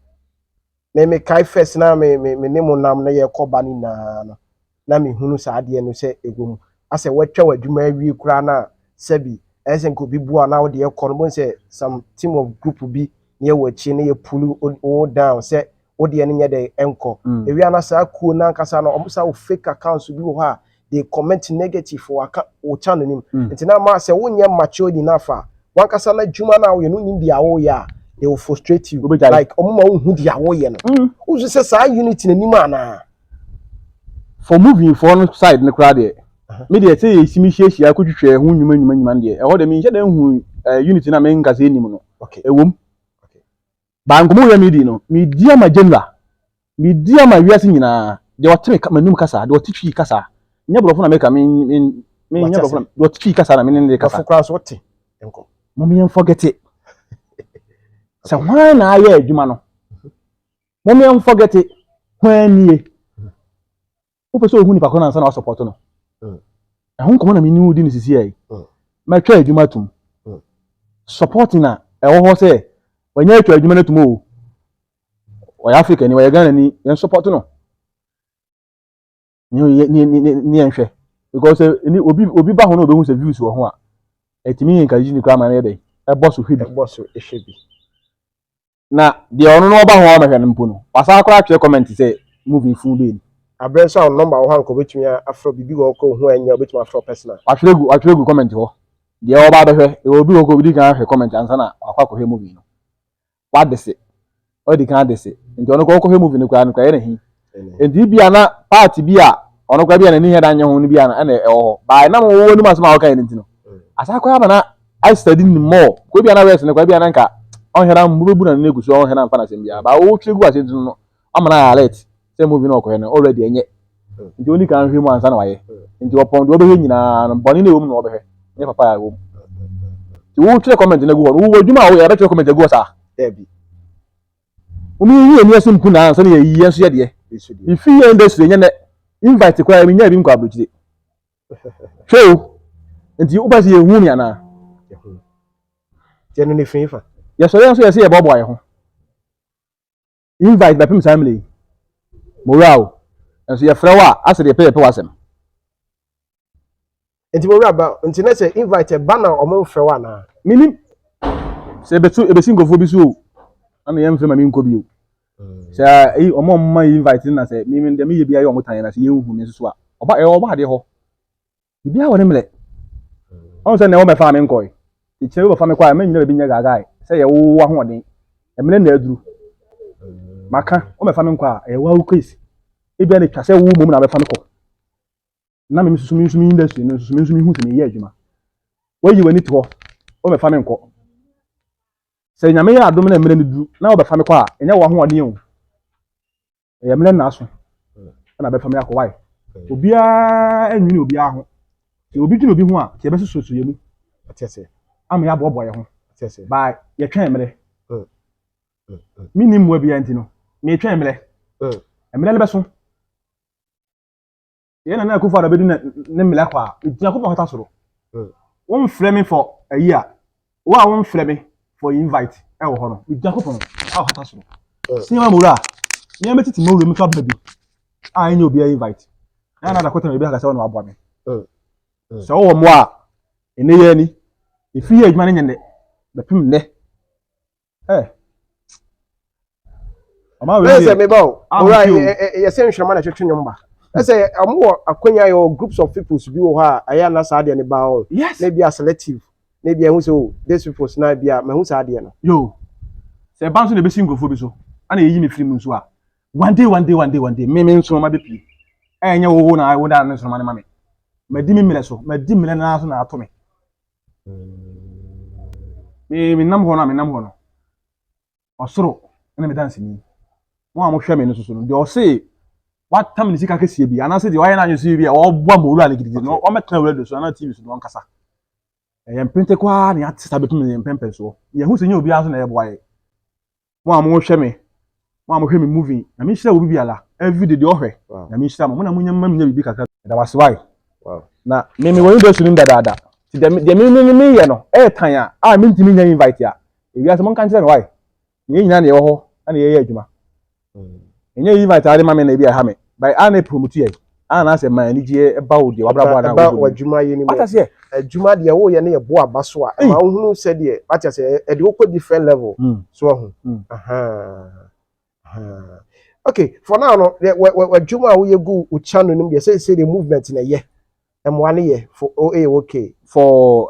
Me mekae first na me me me ne mo nam na yɛkɔ ba no nyinaa no, na mehunu saa adeɛ no sɛ ɛwɔ mu. Asɛ woatwa w'adwuma awie koraa na sɛbi ɛyɛ sɛ nka obi boa na wode ɛkɔ no, bohu sɛ some team of group bi na yɛwɔ akyi na yɛ pull wo down sɛ wo deɛ no nyɛ dɛ ɛnkɔ. Mm. Ewia na saa kuo no ankasa no ɔmo saa wo fake accounts bi wɔ hɔ a they comment negative wɔ aka wo channel no mu. Nti na ama sɛ wonyɛ matured enough a wankasa na adwuma no a woyɛ no wonim deɛ woyɛ a they will frustrate you. Like ɔmo ma wohu deɛ woyɛ no. Wosu sɛ saa unity no anim anaa? For movie foɔ no side no koraa deɛ me deɛ sɛ yɛsi me hyiahyia kɔtwitwa ɛho nnwuma nnwuma nnwuma no deɛ ɛhɔ deɛ menhyɛ da nhu eh, unity no a menka sɛ ɛnim no ɛwom Ba nkɔmmɔ wei a meredi no, meredi ama general, meredi ama wiase nyinaa, deɛ ɔte me m'anum kasa, deɛ ɔte Twi kasa, nyɛ borɔfo na meka, me me me nyɛ borɔfo na, deɛ ɔte Twi kasa na me ne ne kasa. Borɔfo koraa nso wote nkɔ. Mom yɛn forget it. Sɛ hwan na ayɛ adwuma no, mom yɛn forget it, hwan nie. Wopɛ sɛ ohu nipa ko no ansa na wasɔpɔto no. Mm. Ɛho nkɔmmɔ na me ne wo di no sisi yi. Mm. Matwa adwuma atum. Mm. Supporting a ɛwɔ hɔ sɛ wɔnyɛ atwa adwuma no atum o. Ɔyɛ Africa ni, ɔyɛ Ghana ni, yɛn support no. Ne ne ne ne yɛn hwɛ. Because eh, obi obi ba ho na obehu sɛ views wɔ ho a, ɛtumi yɛ encourage ne koraa ma no yɛ dɛ. Ɛbɔ so hwɛ bi. Ɛbɔ so hwɛ bi. Na deɛ ɔno no ɔba ho a ɔmɛhwɛ no mpo no, wasan koraa atwerɛ comment sɛ movie fuu bɛn ni. Aberɛ nso a wo number wɔ hɔ a nka ɔbɛtumi afrɛ wo, biribi wɔ hɔ koraa ɔhu a ɛnyɛ a ɔbɛtumi afrɛ wo personal. Watwerɛ gu watwerɛ gu comment hɔ, deɛ ɔba abɛhwɛ, ɛwɔ obi wɔ hɔ koraa ɔbɛdi kan ahwɛ comment ansa na wakɔ akɔhwɛ movie no. Wadese, wadi kan adese, nti ɔno koraa ɔkɔhwɛ movie no koraa no koraa ɛyɛ no ahi. Nti ebia na part bi a ɔno koraa bi a n'ani hɛ da nyɛ ho no bi a na ɛna ɛwɔ hɔ. But ɛnam wo anim asɛm a wɔkae no nti no, asan koraa ama na I study no more. Kɔ bi a na verse no koraa bi a na nka ɔnhwɛ na mobɛbu na no egu so ɔnhwɛ na mfa n'asɛm biara. But wotwerɛ gu ase nti no ama na alert sɛ movie no ɔkɔhwɛ no already ɛnyɛ. Nti ɔni kan hwɛ mu ansa na wayɛ. Nti ɔpɔn deɛ ɔbɛhwɛ nyinaa no bɔne na ɛwɔ mu na ɔbɛhwɛ. Nyɛ papa a ɛwɔ mu. Nti wotwerɛ comment no agu hɔ no wowɔ adwuma a woyɛ yɛbɛtwerɛ comment agu hɔ saa. Dabi. Wɔn yi yɛn ani ase mpo na ansa na yɛyi yɛn nso yɛ deɛ. Efi yɛn industry nyɛ nɛ invite koraa mi nya bi nkɔ aburokyire. Hwɛ o, nti wopɛ sɛ yɛhu mi anaa? Yɛn no ne fi fa. Yɛsɔre yɛn nso yɛsɛ yɛbɔboa yɛn ho. Invite bɛpem saa mmerɛ yi. Mowura o, nso yɛfrɛ wo a asɛ deɛ yɛpɛ yɛpɛ w'asɛm. Nti mo wura ba nti na sɛ invite ɛba na ɔmo nfrɛ wo anaa? Menim sɛ ɛbɛto ɛbɛsi nkurɔfoɔ bi so o ana yɛmfrɛ ma menkɔ bio sɛ ɛyi ɔmo a ɔmo ma invite no na sɛ me me deɛ meyɛ biara yɛ ɔmo tan na sɛ yɛnhu me nso so a ɔba ɛwɔ ɔba adeɛ hɔ biribiara wɔ ne mmerɛ ɔno sɛ na ɛwɔ mɛfa a menkɔe kyerɛ bi bɛfa me kɔ a mɛnyina baabi nyɛ gaagae sɛ yɛ wo ahoɔden mmerɛ na aduru maka wɔmɛfa me nkɔ a ɛyɛ wo case ebia na twa sɛ wo mmom na bɛfa me kɔ na me nso me nso me industry no nso me nso mehu sɛ meyɛ adwuma wayi w'ani to hɔ wɔbɛfa me nkɔ sɛ nyame yɛ adom na mmerɛ no duru na wɔbɛfa me kɔ a ɛnyɛ wɔ ahoɔden o ɛyɛ mmerɛ nna so ɛna bɛfa me akɔ wae obiara nwene obiara ho sɛ obi dwene obi ho a sɛ yɛbɛsososo yɛ mu ama yɛaboaboa yɛ ho baa yɛtwɛn mmerɛ menni mmoa biara nti no metwɛn mmerɛ mmerɛ no bɛso Yɛn Nana Akufo Addo bɛdi ne mmele akɔ a, Nyankopɔn kata soro. Womfrɛ me for ayi a, wo a womfrɛ me for invite ɛwɔ hɔ no, Nyankopɔn a ɔkata soro. Sinema mu wura, nea mɛtete mu wura mu nso aba bi a ɛnyɛ obiara invite. Na na adakɔtɔ na ebi aka sɛ ɔna waboa me. Sɛ wowɔ mmoa a, ɛnɛ yɛ ani, ɛfiri yɛ adwuma no nyɛ nnɛ, bɛpem nnɛ. Ɛ ɔma wei sɛ meba o owura yɛsɛ nhwɛma na ɛtwetwe nnwom ba ɛsɛ ɔmo wɔ akwanya yɛ groups of peoples bi wɔ hɔ a ɛyɛ ana saa adeɛ no ba o yes na ebi a selective na ebi a ehu sɛ o these peoples na ebi a mahu saa adeɛ no yo sɛ ɛba nso na ebesi nkurɔfoɔ bi so ana yɛyi me firi mu nso a one day one day one day one day me me nsoroma bɛpie ɛnyɛ wo wo na wo da ne nsoroma no ma me madi me mmerɛ so madi mmerɛ no ara so na ato me Me menam hɔ no a menam hɔ no, ɔsoro ne me danseni. Mo a mohwɛ me no soso no, deɛ ɔse Watam ne sika kɛseɛ bi anaasɛ deɛ wayɛ n'adwene sɛ bi a ɔboa ma owura no gidigidi no, ɔmmɛtena radio so anaa TV so na ɔnkasa. Ɛyɛ mpente koraa na yɛate saa bɛpem yɛn mpɛmpɛnsoɔ. Yɛhu sɛ nyɛ obiara nso na ɛboa yɛ. Mo a mohwɛ me, mo a mohwɛ me movie, Nyame nhyira obi biara. Every day deɛ ɔhwɛ, Nyame nhyira mo. Mo na monya ma menya biribi kakra. Meda mo ase wae. Na me mewɔ industry no mu dadaada. Nti deɛ deɛ me me meyɛ no ɛyɛ tan a a mentumi nya invite a, ewiase monka nkyerɛ me wae. Na yɛn nyinaa na yɛwɔ hɔ na yɛyɛ adwuma. Ɛnyɛ invite a wode ma me na ebi a ɛha me. But a na promote yɛn. A na asɛ ma anigyeɛ ɛba wo deɛ wabrabɔ anaa ɛba w'adwuma yɛ no mu. Wate aseɛ? Adwuma deɛ woyɛ no yɛ bo aba so a ɛma wohunu sɛdeɛ wate aseɛ ɛde wokɔ different level. So ahu. Aha. Okay, for now no, w'adwuma a woyɛ gu wo channel no mu deɛ sɛ sɛ the movement na ɛyɛ. Mmoa no yɛ for o ɛyɛ okay. For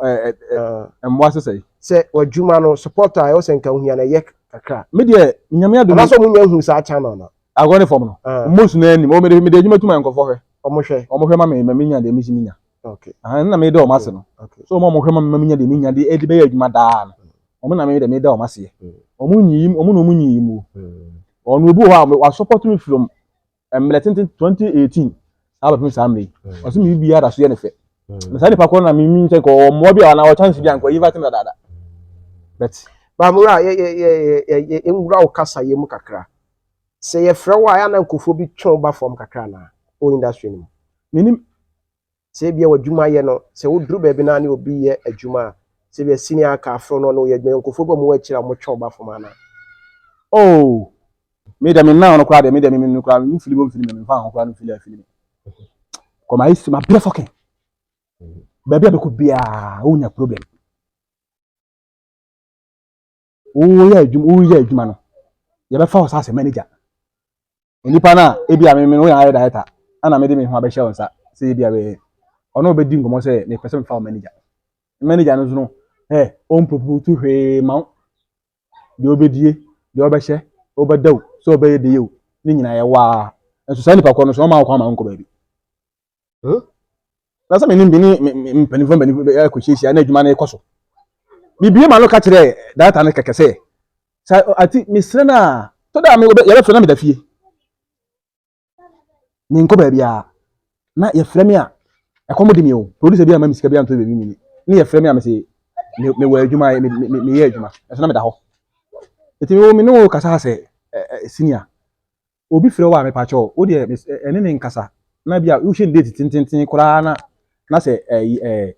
mmoa sɛ sɛ. Sɛ w'adwuma no support a ɛwɔ sɛ nka ohia na ɛyɛ kakra. Me deɛ Nyame adom. Anaasɛ ɔmo nya hu saa channel no. Agorɔ ne fam no. Most na anim. O me de me de adwuma tuma nkɔfɔ hwɛ. Ɔmo hwɛ. Ɔmo hwɛ ma me ma me nya deɛ me si me nya. Okay. Aha na me da ɔmo ase no. Okay. So ɔmo a ɔmo hwɛ ma me ma me nya deɛ me nya de ɛde bɛyɛ adwuma daa no. Ɔmo na me de me da ɔmo aseɛ. Ɔmo nyiyi ɔmo na ɔmo nyiyi mu. Ɔno obi wɔ hɔ a wa support me from mmerɛ tenten 2018 saa bɛpem saa mmerɛ yi. Ɔsɛ me biara da so yɛ ne fɛ. Na saa nipa korɔ na me mi nkyɛn kɔ ɔwɔ mmoa bi a anaa ɔwɔ chance bi a nkɔ invite me dadaada. But Bamura yɛ yɛ yɛ yɛ yɛ nwura wo kasa yɛ mu kakra. Sɛ yɛfrɛ wo a yɛ ana nkurɔfoɔ bi twe wo ba fam kakra anaa wɔ industry no mu. Menim. Sɛ ebia w'adwuma yɛ no, sɛ woduru baabi na ne obi yɛ adwuma a, sɛ ebia senior aka afrɛ no na ɔyɛ adwuma, nkurɔfoɔ bi a wɔwɔ akyire a wɔtwe wo ba fam anaa. Oh, me deɛ me nan no koraa deɛ me deɛ me me koraa me mfili bɔ mfili me me mfa ho koraa no mfili afili me. Kɔ ma esi ma brɛ fɔkɛn. Baabi a bɛkɔ biara wonya problem. Woyɛ adwuma woyɛ adwuma no yɛbɛfa wo sɛ asɛ manager. Nipa no a ebi a me me woyɛ ayɛ director ɛna mede me ho abɛhyɛ wo nsa sɛ ebi a bɛyɛ ɔno ɔbɛdi nkɔmmɔ sɛ mepɛ sɛ mefa wo manager. Manager no nso no ɛ ɔmpromote hwee ma wo. Deɛ ɔbɛdie, deɛ ɔbɛhyɛ, ɔbɛda o, sɛ ɔbɛyɛ deɛ o, ne nyinaa yɛ waa. Nso saa nipa korɔ no so ɔma wo kwan ma wonkɔ baabi. Na sɛ menim bi ne mpanimfoɔ mpanimfoɔ akɔhyiahyia na adwuma no rekɔ so. Mebie ma no ka kyerɛ director no kɛkɛ sɛ, sɛ ati mesrɛ no a, tɔ da a yɛbɛfrɛ na meda fie. Menkɔ baabiara. Na yɛfrɛ me a, ɛkɔm de me o. Producer bi ama me sika bi antɔ baabi mini. Ne yɛfrɛ me a mese mewɔ adwuma, meyɛ adwuma. Ɛso na meda hɔ. Nti mewɔ me ne wo kasa sɛ senior. Obi frɛ wo a mepa kyɛw, wo deɛ ɛne ne nkasa. Na bi a wohyɛ ne date tententen koraa na na sɛ ɛyi ɛɛ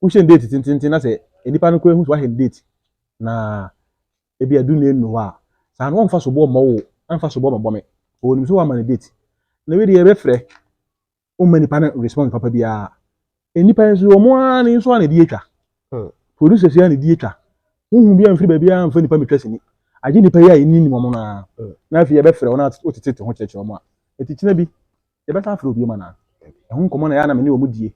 wohyɛ ne date tententen na sɛ nipa no koraa hu sɛ wahyɛ ne date na ebi adu na enu hɔ a saa no wɔmfa soboɔ mmɔ wo, ɛmfa soboɔ mmɛbɔ me. Wɔnim sɛ woama no date. Na wei deɛ yɛbɛfrɛ womma nipa no response papa biara. Nnipa yi nso wɔn ara ne nso ara na ɛdi atwa. Producers yi ara na ɛdi atwa. Honhom biara mfiri baabiara mfa nipa metwa sini. Agye nipa yi a yɛnni nim wɔn no ara. Na afei yɛbɛfrɛ wɔn na wotetete ho kyerɛkyerɛ wɔn a. Eti kyena bi yɛbɛsan afrɛ obi ma na ɛho nkɔmmɔ na ɛyɛ na me ne wɔn die.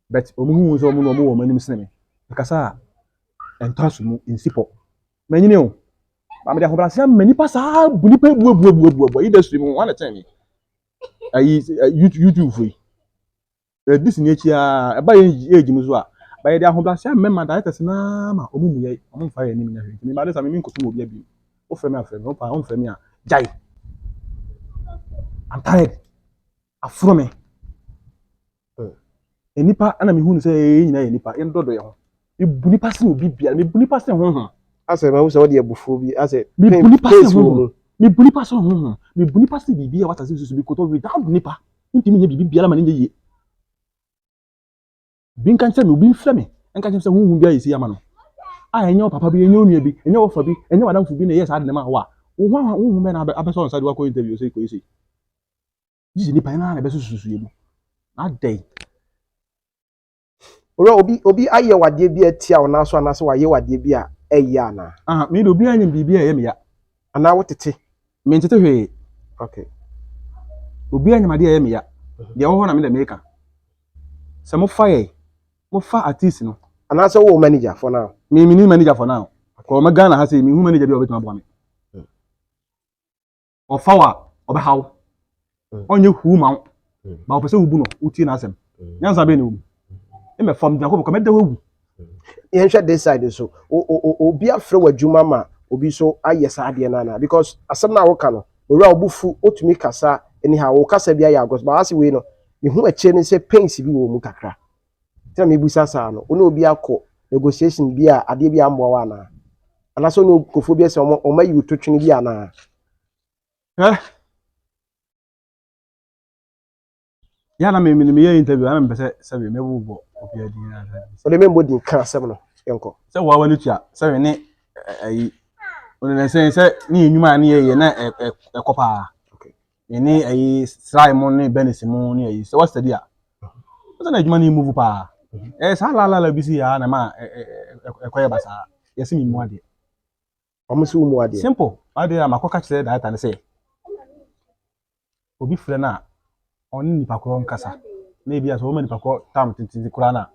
But wɔn hu sɛ wɔn na wɔn wɔ wɔn anim sene me. Mekasa a ɛntɔ aso mu nsi pɔ. Manyini o. Ba mede ahobrɛase ama nipa saa bu nipa ebu ebu ebu ebu ebu industry mu wɔn na kyɛn me. Ayi YouTube fo yi. Yɛdi sini akyi ara, ɛba yɛn age mu nso a, but yɛde ahobrɛase amema directors no ara ma wɔn mu yɛ, wɔn mfa yɛn anim nyɛ hwee. Nti meba de sa me menkɔsom obi abiem. Wofrɛ me a frɛ me, wopɛ a womfrɛ me a gyae. I'm tired. Aforo me. Nnipa na mehu no sɛ yɛn nyinaa yɛ nnipa, yɛndɔdɔ yɛn ho. Mebu nipa sene obi biara, mebu nipa sene honhom. Asɛ mahu sɛ wode abufuo bi asɛ Mebu nipa sene honhom. Mebu nipa sene honhom. Mebu nipa sene biribi a w'asase so bi kɔtɔ without nipa. Wontumi nyɛ biribi biara ma no nyɛ yie. Obi nka nkyerɛ me, obi mfrɛ me nka nkyerɛ me sɛ honhom bi ayɛ sei ama no. A ɛnyɛ wo papa bi, ɛnyɛ wo nua bi, ɛnyɛ wo fa bi, ɛnyɛ w'adamfo bi na ɛyɛɛ saa ade no maa wo a, wo ho honhom bɛn na abɛsɔ wo nsa de wakɔ interview sɛ kɔyɛ sei. Gye sɛ nipa no ara na ɛbɛsususu yɛ mu. Na adɛn? Owura, obi obi ayɛ wo adeɛ bi atia wo nan so anaasɛ wayɛ wo adeɛ bi a ɛyɛ anaa? Ah, me de obi anyɛ me biribi a ɛyɛ me ya. Anaa wotete? Mentete hwee. Okay. Obi anyɛ me adeɛ a ɛyɛ me ya. Deɛ ɛwɔ hɔ na me de meka. Sɛ mofa yɛ, mofa artist no. Anaasɛ wowɔ manager for now? Me menni manager for now. Kɔ ɔma Ghana ha sei, menhu manager bi a ɔbɛtumi aboa me. Ɔfa wo a, ɔbɛha wo. Ɔnyɛ huu ma wo. Ba ɔpɛ sɛ wobu no, wotie n'asɛm. Nyansa bɛn na ɛwɔ mu? Mmɛ fam gyina kɔ mɛda wo awu. Yɛnhwɛ this side nso. Obi afrɛ wo adwuma ma obi nso ayɛ saa adeɛ no anaa? Because asɛm no a woka no, owura wo bo fu, wotumi kasa Anyhow, wo kasa bi ayɛ agorɔ so, but ase wei no, mehu akyire no sɛ pains bi wɔ mu kakra. Nti na mebusa saa no, wo ne obi akɔ negotiation bi a adeɛ bi amboa wo anaa? Anaasɛ wo ne nkurɔfoɔ bi asɛ ɔmo ɔmo ayi wo totwene bi anaa? Hwɛ. Yɛ na me me meyɛ interview ana mepɛ sɛ sɛbe mɛbobɔ obiara din na sɛ. Wode memmɔ din ka asɛm no yɛnkɔ. Sɛ wɔn ani tua sɛbe ne ɛyi wɔn ne sɛ sɛ ne yɛ nnwuma a ne yɛyɛ na ɛkɔ paa. Okay. Ne ɛyi srae mu ne bɛnis mu ne ɛyi sɛ wɔsɛdi a wɔsɛ na adwuma no yɛ move paa. Ɛyɛ saa lalala bi si yɛ a na ma ɛkɔyɛ basaa yɛsɛ mi mu adeɛ. Ɔmo sɛ wo mu adeɛ. Simple. Adeɛ a makɔka kyerɛ director ne sɛ obi frɛ no a ɔne nipa korɔ nkasa na ebi a sɛ ɔma nipa korɔ tam tententen koraa no a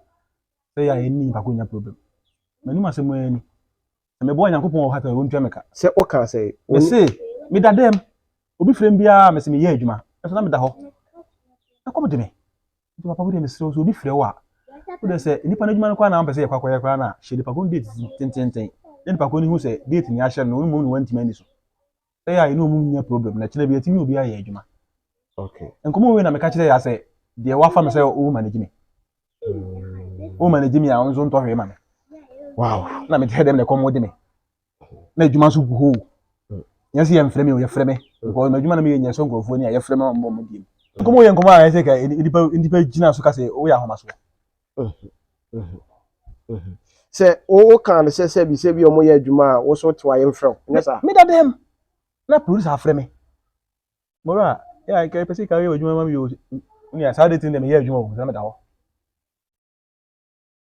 sɛ yɛ a yɛne nipa korɔ nya problem. M'anim asɛm ara ni. Sɛ meboa Nyankopɔn wɔ hata a ɔntua me ka. Sɛ woka sɛ Mese meda dɛm obi frɛ me biara mese meyɛ adwuma ɛso na meda hɔ. Ɛkɔm de me. Nti papa wo deɛ mesrɛ wo sɛ obi frɛ wo a wo deɛ sɛ nipa no adwuma no koraa na wompɛ sɛ yɛkɔ akɔyɛ koraa no a hyɛ nipa korɔ no date tententen na nipa korɔ no hu sɛ date ni ahyɛ no no mmom ne wantumi ani so. Sɛ yɛ a yɛne ɔmu nya problem na kyerɛ bi yɛtumi obi ayɛ adwuma. Okay. Nkɔmmɔ wei na meka kyerɛ yɛ sɛ deɛ wafa me sɛ wo manage me. Wo manage me a wo nso ntɔ hwee ma me. Wow. Na mete dɛm na ɛkɔm de me. Na adwuma nso gu hɔ o. Nyɛ sɛ yɛmfrɛ me o, yɛfrɛ me. Because m'adwuma no meyɛ nyɛ sɛ nkurɔfoɔ ni a yɛfrɛ me ma mbɔ mo diem. Nkɔmmɔ yɛ nkɔmmɔ a ɛsɛ ka nipa nipa gyina so ka sɛ woyɛ ahomasoɔ. Sɛ wo ka no sɛ sɛ bi sɛ bi ɔmo yɛ adwuma a wo so te wa yɛmfrɛ wo. Nyɛ saa. Meda dɛm na producer afrɛ me. Mɔra, yɛ a pɛ sɛ ka yɛ adwuma ma me o. Nea saa de tin dɛ meyɛ adwuma o, sɛ meda hɔ.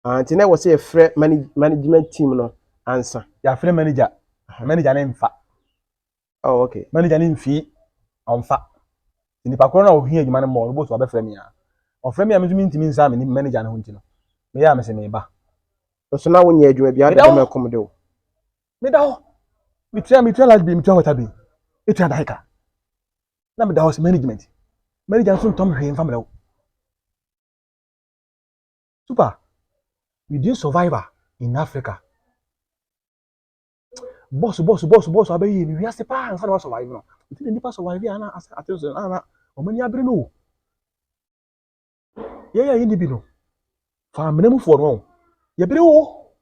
Ah, nti na ɛwɔ sɛ yɛfrɛ management team no ansa. Yɛafrɛ manager. Manager ne mfa. Oh, okay. Manager ne mfi ɔmfa. Nipa korɔ no a ohia adwuma no mmɔ no bɔsu abɛfrɛ me a. Ɔfrɛ me a me nso mentumi nsa me manager no ho nti no. Meyɛ a mese meba. Nso na wonyɛ adwuma bi ada Meda dɛm hɔ. ɛkɔm de wo. Meda hɔ. Metua light bill, metua water bill. Etua dan ka. Na meda hɔ sɛ management. Manager nso ntɔm hwee mfa mmerɛ wo. Super. We didn't survive in Africa. Boss, boss, boss, boss, abɛyɛ ni wiase paa ansa na wa survive no. Nti na nipa survive a na ase ate so na ɔmo ani abere no o. Yɛn a yɛnni bi no, fa amena mu foɔ no yɛbere wo.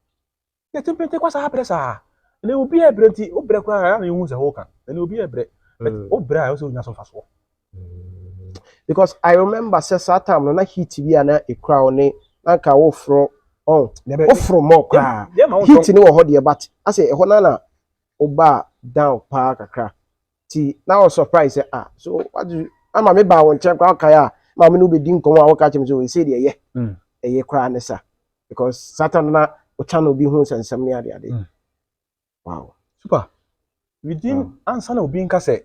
Yɛte mpente kwa saa brɛ saa. Na obi a ɛbrɛ nti, wobrɛ koraa a na yɛhu sɛ woka. Na obi a ɛbrɛ. But wobrɛ a ɛwɔ sɛ wonya so mfasoɔ. Because I remember sɛ saa time no na heat bi a na ekura wo ne na nka woforo ɔn woforo mɔ koraa. Yɛ ma wo Heat ne wɔ hɔ deɛ but asɛ ɛhɔ na na woba down paa kakra. Ti na wɔ surprise sɛ ah so what do ama me baa wo nkyɛn koraa wokae a maame no wobɛdi nkɔmmɔ a woka kyerɛ me sɛ ɛsei deɛ ɛyɛ. Ɛyɛ koraa ne sa. Because saa time no na wo channel bi ho nsɛnsɛm ne ade ade. Wow. Super. Within ansa na obi nka sɛ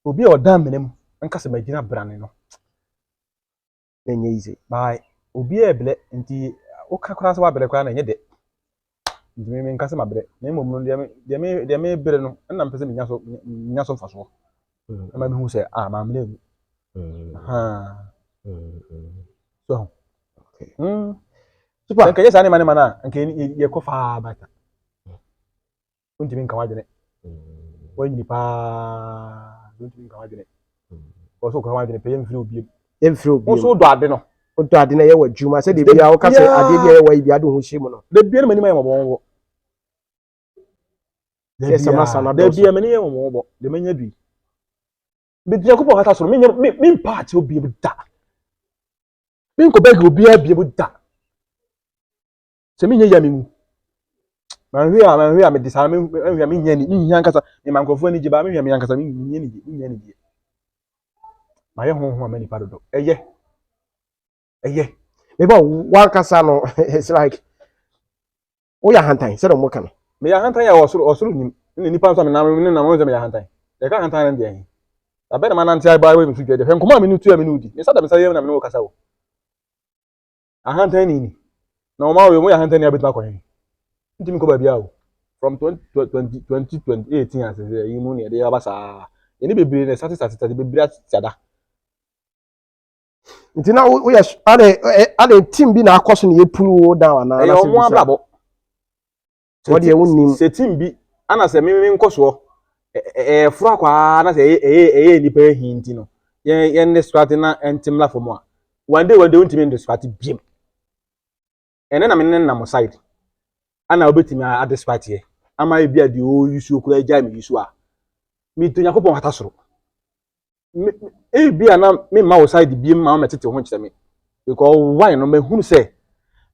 obi a ɔda amena mu nka sɛ magyina brane no. Na ɛnyɛ easy. By obi a ɛbrɛ nti woka koraa sɛ wabrɛ koraa na ɛnyɛ dɛ. Nti me menka sɛ mabrɛ. Na mmom no deɛ me deɛ me deɛ mebrɛ no ɛna mpɛ sɛ menya so mfasoɔ. Ɛma mehu sɛ ah maamena mu. Ahaa. So. Okay. Super. Nka yɛ saa ne ma no a nka yɛkɔ faa bata. Wontumi nka w'adwene. Woanyini paa. Wontumi nka w'adwene. Wɔ so woka w'adwene pɛ yɛmfiri wo biem. Yɛmfiri wo Wo biem. nso wodɔ ade no. Wodɔ ade na ɛyɛ w'adwuma sɛdeɛ biara woka sɛ adeɛ bi a ɛyɛ w'ayi bi ade wo ho hyɛ mu no. Da biara m'anim ayɛ mmɔbɔmmɔbɔ. Da Sɛ sɛm asa na biara da dɔɔso. biara m'anim yɛ mmɔbɔmmɔbɔ. Deɛ manya bi. Bɛdi Nyankopɔn kata soro menyɛ me mempa akyɛw biem da. Menkɔ bɛgi obiara biem da. Sɛ menyɛ yɛ a menwu. Manhwɛ a mede saa manhwɛ a menyɛ ni menhia ankasa mema nkurɔfoɔ ani gye baa menhwɛ me ankasa menyɛ ni menyɛ ni gye. Mayɛ honhom ama nipa dodo. Ɛyɛ. Ɛyɛ. Meba wankasa no it's like woyɛ ahantan sɛdeɛ ɔmo ka no. Meyɛ ahantan a ɔsoro nim. Ne nipa nso a menam ne nam sɛ meyɛ ahantan. Yɛka ahantan no deɛ he. Abɛ na manante aba wɔ me so dwa deɛ. Hwɛ nkɔmmɔ a me ne tu a me ne wo di. Me nsa da me nsa yam na me ne wo kasa o. Ahantan ni ni. Na ɔma wo yɛ ahantan ni abɛtumi akɔ he. Ntumi nkɔ baabi a o. From 20 20 2018 ase sɛ yi mu ne yɛde aba saa. Yɛne bebree na sate sate sate bebree ate ada. Nti na woyɛ ade team bi na akɔ so na yɛ pull wo down anaa. Ɛyɛ ɔmo abrabɔ. Wɔ deɛ wonnim. Sɛ team bi ana sɛ me nkɔ soɔ ɛɛforo akɔ ara na sɛ ɛyɛ nipa ahi nti no. Yɛn yɛn distract na ɛnte mmra fam a, one day, one day wontumi distract biem. Ɛnɛ na me ne nam side ana wobɛtumi adistract yɛ ama ebi a deɛ ɔyi suo koraa gyae me yi so a, meto Nyankopɔn hata soro. Ebi a na memma wo side biem ma womɛtete wo ho nkyerɛ me, because why no, mahunu sɛ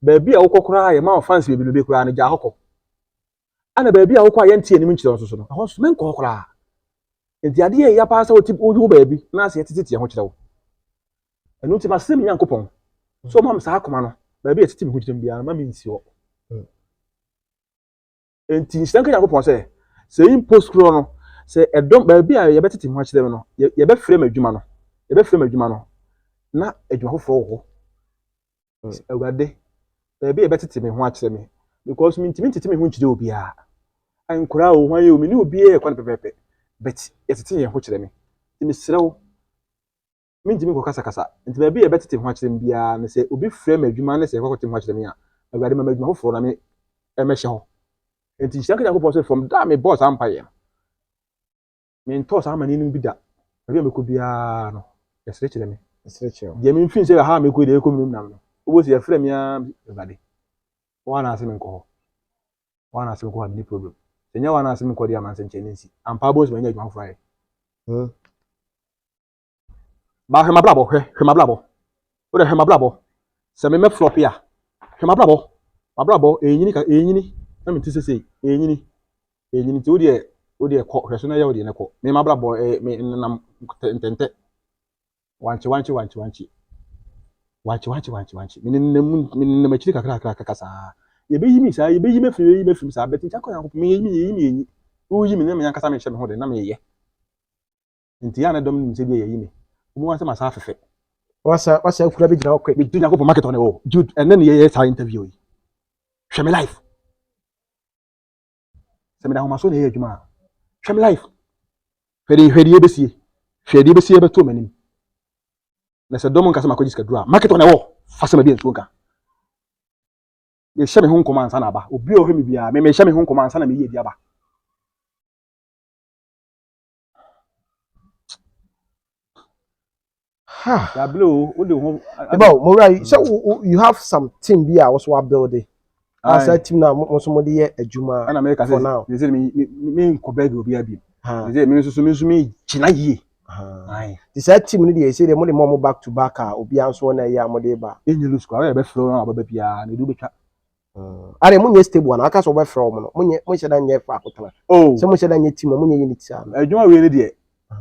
baabi a wokɔ koraa yɛma wo fans bebrebe koraa no, gyaa hɔ kɔ. Ana baabi a wokɔ a yɛnte anim nkyerɛ wo nso so no, ɛhɔ nso menkɔ hɔ koraa. Nti adeɛ a ɛyɛ paa sɛ wote wo baabi na asɛ yɛtetete yɛn ho kyerɛ wo. Ɛno nti masrɛ me Nyankopɔn sɛ ɔma me saa akoma no, baabi a yɛtete me ho kyerɛ me biara ma mensi hɔ. Nti nhyira nka Nyankopɔn sɛ yi mpo korɔ no, sɛ ɛdɔm baabi a yɛbɛtete ho akyerɛ me no, yɛbɛfrɛ me adwuma no, yɛbɛfrɛ me adwuma no na adwuma foforɔ wɔ hɔ. Awurade, baabi a yɛbɛtete me ho akyerɛ me, because mentumi ntete me ho nkyerɛ obiara. Nkoraa o, hwan yɛ o, me ne obiara yɛ kwan pɛpɛɛpɛ, but yɛtete yɛn ho kyerɛ me. Nti mesrɛ wo, mentumi nkɔ kasakasa. Nti baabi a yɛbɛtete ho akyerɛ me biara no, sɛ obi frɛ me adwuma ne sɛ yɛkɔkɔte ho akyerɛ me a, Awurade, ma me adwuma foforɔ na me ɛmɛhyɛ hɔ. Nti nhyira nka Nyankopɔn sɛ from da a mebɔɔ saa mpaeɛ no, mentɔɔ saa amane no bi da. Baabi a mekɔ biara no, yɛsere kyerɛ me. Ɛsere kyerɛ wo. Deɛ memfii sɛ ha a mekɔ yi deɛ, ɛkɔ mu nam no, wobɛsi yɛfrɛ me ara, Awurade, wɔn anaasɛ menkɔ hɔ, wɔn anaasɛ menkɔ hɔ a, menni problem. Sɛ nyɛ wɔn anaasɛ menkɔ deɛ, ama nsɛnkyerɛnne nsi ampa abɔ sɛ manya adwuma foforɔ ayɛ. Ba hwɛ m'abrabɔ, hwɛ m'abrabɔ, wode hwɛ m'abrabɔ sɛ memɛ flop a, hwɛ m'abrabɔ ɛnyini ka ɛnyini na mente sɛ sei ɛnyini ɛnyini. Nti wodeɛ kɔ hwɛ so na yɛ wodeɛ ne kɔ. Me m'abrabɔ ɛɛ me nenam ntɛntɛ wankye wankye wankye wankye wankye wankye wankye wankye. Me nenam, me nenam akyiri kakra kakra kakra saa. Yɛbɛyi mi saa, yɛbɛyi me afiri, yɛbɛyi me afiri saa bɛti nkyɛn kɔ Nyankopɔn. Meyɛ mi, yɛyi mi, yɛnyi woyi mi na me ankasa mehyɛ me ho de na meyɛ. Nti yɛ a na dɔm nim sɛ bi a yɛyi me wɔn asɛm asa afɛfɛ. Wasa akura bi gyina hɔ quick. Medu Nyankopɔn market ɔne wɔ Jude, ɛnɛ ne yɛyɛ saa interview yi. Hwɛ me life, sɛ mede ahomaso na ɛyɛ adwuma a, hwɛ me life, hwɛ deɛ ɛbɛsie, hwɛ deɛ ɛbɛsie bɛto m'anim. Na sɛ dɔm nka sɛ makɔgye sikaduro a, market ɔne wɔ fa sɛ madi nsuo nka mehyɛ me ho nkɔmɔ ansa na aba. Obi a ɔhwɛ me biara, me mehyɛ me ho nkɔmɔ ansa na meyɛ bi aba. Ha. Yabele o, wode wo ho. Eba o, Mowura yi, sɛ you have some team bi a wɔso abuild a, saa team na mo nso mo de yɛ adwuma ɛna meka for now. Sɛ sɛ me nkɔ baabi obiara bi Ha. sɛ me nso so, me nso me gyina yie. Ha. Aye. Nti saa team no deɛ, ɛsɛ deɛ mo de mo ɔmo back to back a, obiara nso na ɛyɛ a mo de ba. Ɛnyɛ loose koraa, wɔyɛ bɛfrɛ wo na wababa biara na ɛde wobɛtwa. Are mo nyɛ stable ana aka sɛ wɔbɛfrɛ wɔn no, mo nyɛ, mo nhyɛ da nyɛ faako tena? Oh. Sɛ mo nhyɛ da nyɛ team a, mo nyɛ unit saa no? Adwuma wei ne deɛ,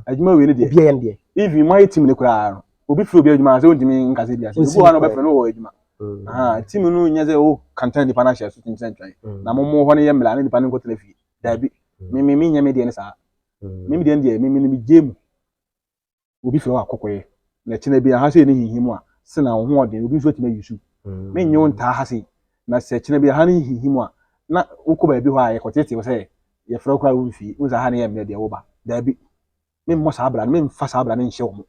adwuma wei ne deɛ, obiara yɛ no deɛ. Even mo ayɛ team ne koraa no, obi frɛ obi adwuma sɛ wontumi nkasa bi ase. Wonsi obi wɔ hɔ na ne kwan. wɔbɛfrɛ no wɔ adwuma. Ah, team no nyɛ sɛ wo kantan nipa no ahyɛ so tentena ntwan na mo mo hɔ no yɛ mmara na nipa no nkɔtena fie. Daabi, me nyɛ me deɛ ne saa. Me deɛ no deɛ, me me gye mu. Obi frɛ wo akɔkɔyɛ na kyena bi aha sɛ ne hinhim a sena wo ho ɔden, obi nso atumi ayi so. Menyɛ wo ntaa ha sei na sɛ kyena bi aha ne hinhim a, na wokɔ baabi hɔ a yɛkɔtete wo sɛ yɛfrɛ wo koraa wo mfie wo sɛ ha ne yɛ mmerɛ deɛ woba. Daabi, memmɔ saa bra no, memfa saa bra no nhyɛ wo mo.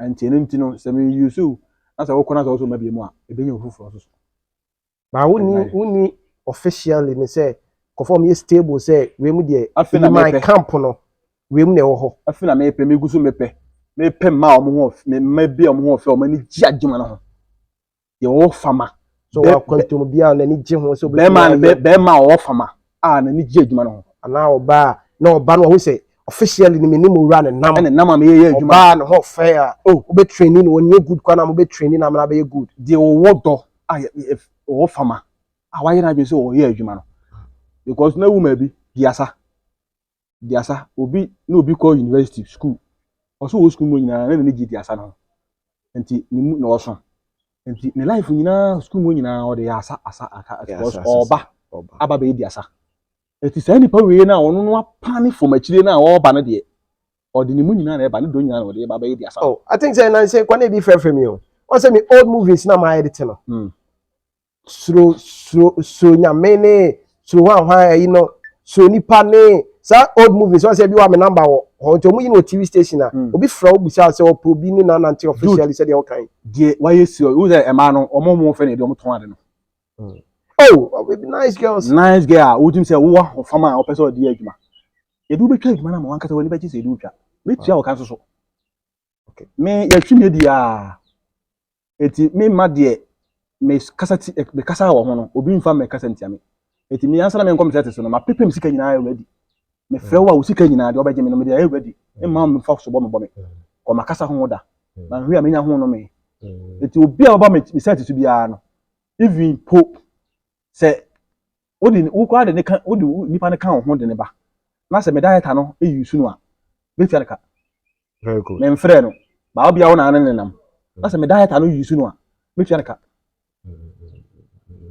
Nti ɛno nti no, sɛ meyi so na sɛ wokɔ na sɛ wo so ma bi mu a, ɛbɛnya wo foforɔ nso so. Ba wonni officially ne sɛ kɔfɔ ɔmo yɛ stable sɛ wei mu deɛ Afei na my mepɛ. camp no, wei mu na ɛwɔ hɔ. Afei na mepɛ, megu so mepɛ mmaa a ɔmo ho ɔfɛ, mmaa bi a ɔmo ho ɔfɛ a ɔmo ani gye adwuma no ho deɛ wɔwɔ fama. So wɔ akwantum biara n'ani gye ho sɛ obetumi bɛrima ayɛ. Bɛrima a ɔwɔ fama a n'ani gye adwuma no ho. Anaa ɔbaa na ɔba no ɔho sɛ officially ne menim owura ne nam. Ɛna nam a meyɛ yɛ adwuma. Ɔbaa ne ho ɔfɛ a oh wobɛ training no, ɔnyɛ good kwan na mobɛ training na amena bɛyɛ good. Deɛ ɔwɔ dɔ a ɔwɔ fama a wayɛ n'adwene sɛ ɔyɛ adwuma no, because na wuma bi diasa diasa, obi na obi kɔ university school, ɔso wɔ school mu nyinaa na n'ani gye diasa no ho, nti ne mu na ɔso, nti ne life nyinaa, school mu nyinaa, ɔde yɛ asa asa asa because ɔba aba bɛyɛ diasa. Eti saa nipa wei na ɔno no apane fam akyire na ɔreba no deɛ, ɔde ne mu nyinaa na ɛba, ne dɔ nyinaa na ɔde ba bɛyɛ diasa. Oh, I think sɛ nansi kwan ebi frɛfrɛ mi o, wɔn sɛ mi old movies na maa edit no. Suro suro suro nyame ne suro hwan hwan ɛyi no, suro nipa ne saa old movies. Wɔn sɛ ebi wɔ mi number wɔ hɔ, nti wɔn yi no wɔ TV station a obi frɛ wo bisa sɛ ɔpɛ obi ne nanante officially sɛdeɛ ɔkan. Deɛ wayɛ si ɔ sɛ ɛmaa no, ɔmo mo fɛ ne deɛ ɔmo tɔn ade no. Oh, baby, nice girls. Nice girl a wotum sɛ wowɔ ahofama a wɔpɛ sɛ ɔde yɛ adwuma, yɛde wobɛtwa adwuma no ama wankasa w'ani bɛgye sɛ yɛde wotwa, mɛtua wo ka nso so. Okay. Me yɛtwi me di a eti me ma deɛ me kasa ti me kasa wɔ ho no obi nfa me kasa ntia me. Eti me ansa na me nkɔ me sɛte so no ma prepare me sika nyinaa ready. Me frɛ wo a wo sika nyinaa deɛ ɔbɛgye me no me de ayɛ ready. Me ma me fa so bɔ me bɔ me. Kɔ ma kasa ho da. Ma hwɛ a menya ho no me. Eti obi a ɔba me sɛte so biara no even po sɛ wode wo koraa de ne ka wode nipa no ka wo ho de ne ba na sɛ me director no eyi su no a metua ne ka. Very good. Memfrɛ no baa obi a wo na ne nenam na sɛ me director no yi su no a metua ne ka.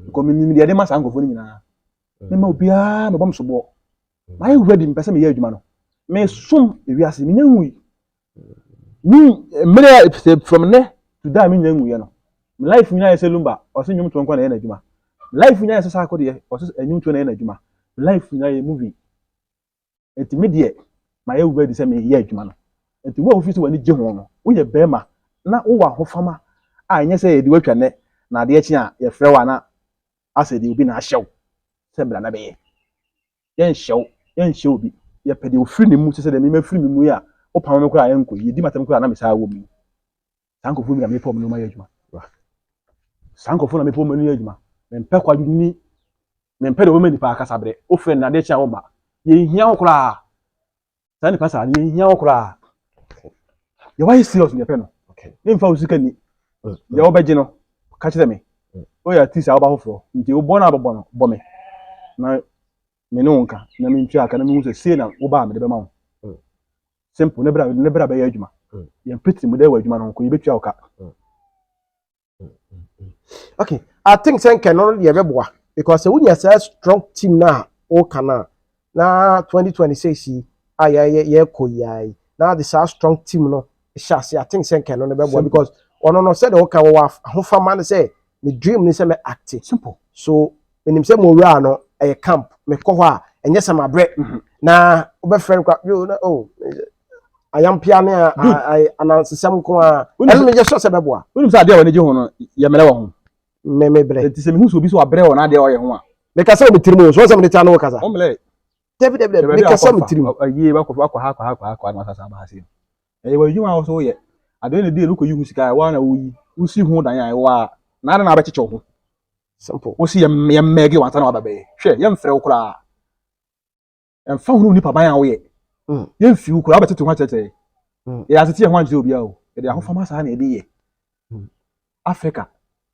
Because menim deɛ ɛde ma saa nkurɔfoɔ no nyinaa. Mema obiara mebɔ me soboɔ. Mayɛ ready mepɛ sɛ meyɛ adwuma no. Mesom ewiase menya nwui. Me mmerɛ a sɛ from nnɛ to da a menya nwuiɛ no me life nyinaa yɛ sɛ lumba ɔse nnwomtoɔ nko na ɛyɛ n'adwuma. Me life nyinaa yɛ sɛ saako deɛ ɔse nnwomtoɔ na ɛyɛ n'adwuma. Me life nyinaa yɛ movie. Nti me deɛ mayɛ ready sɛ meyɛ adwuma no. Nti wo a wofi sɛ w'ani gye ho no woyɛ bɛrima na wowɔ ahofama a ɛnyɛ sɛ yɛde woatwa nnɛ na adeɛ kye a yɛfrɛ wo a na asɛ deɛ obi na ahyɛ wo sɛ bra na bɛyɛ. Yɛnhyɛ wo, yɛnhyɛ obi. Yɛpɛ deɛ ofiri ne mu te sɛ deɛ me mafiri me mu yi a wopam me koraa a ɛnkɔ yie. Yɛdi m'atɛm koraa a na mesaa wɔ mu yi. Saa nkurɔfoɔ bi na mepɛ wɔn ne wɔn ayɛ adwuma. Saa nkurɔfoɔ na mepɛ wɔn ne yɛ adwuma. Mempɛ kwadwoni, mempɛ deɛ ɔbɛma nipa akasa berɛ. Wofrɛ no na adeɛ kye a womma. Yɛnhia wo koraa. Saa nipa saa no yɛnhia wo koraa. Deɛ wayɛ serious na yɛpɛ no. Memfa wo sika ni. Deɛ wobɛgye no, ka kyerɛ me. Woyɛ artist a woba foforɔ nti wobɔ no a bɛbɔ no bɔ me na me ne wo nka na mentua aka na mehu sɛ sei na woba a mede bɛma wo. Simple ne bra ne bra bɛyɛ adwuma. Yɛn piti mu dɛ wɔ adwuma no ho kɔ yɛbɛtua wo ka. Okay, I think sɛ nkɛ no deɛ ɛbɛboa because sɛ wonya saa strong team no a woka no a na 2026 yi a yɛyɛ yɛkɔ yi ara yi na de saa strong team no hyɛ ase. I think sɛ nkɛ no no bɛboa because ɔno no sɛdeɛ woka wɔwɔ ahofama no sɛ me dream ne sɛ mɛ act. Simple. So menim sɛ mo wura no ɛyɛ camp mekɔ hɔ a ɛnyɛ sɛ mabrɛ na wobɛfrɛ no kwa yo na oh ayampia ne anansesɛm nko a ɛno meyɛ sure sɛ bɛboa. Wonim sɛ adeɛ a w'ani gye ho no yɛ mmerɛ wɔ ho. Me mebrɛ. Nti sɛ mehu sɛ obi sɛ wabrɛ wɔ n'adeɛ a ɔyɛ ho a. Meka sɛ wɔ me tirim o, so wɔn sɛ mede taa ne wo kasa. Wɔmmerɛ. Dabi dabi dabi, meka sɛ me tirim. Ayie wakɔ wakɔ ha akɔ ha akɔ ha akɔ ha na wasasa aba ha sei. Ɛyɛ w'adwuma a wo so woyɛ. Adeɛ na ɛdi ɛno kɔyi ho sika a ɛwɔ a na woyi. Wosi ho dan a ɛwɔ a na adɛn na wabɛkyekyɛ wo ho. Simple. Wosi yɛ yɛmmɛge wansa na waba bɛyɛ. Hwɛ yɛmfrɛ wo koraa. Ɛmfa ho ne wo nipa ban a woyɛ. Yɛmfi wo koraa wobɛtete ho akyerɛkyerɛ. Yɛyɛ asete yɛn ho ankyerɛ obiara o. Yɛde ahofama saa na yɛde yɛ. Africa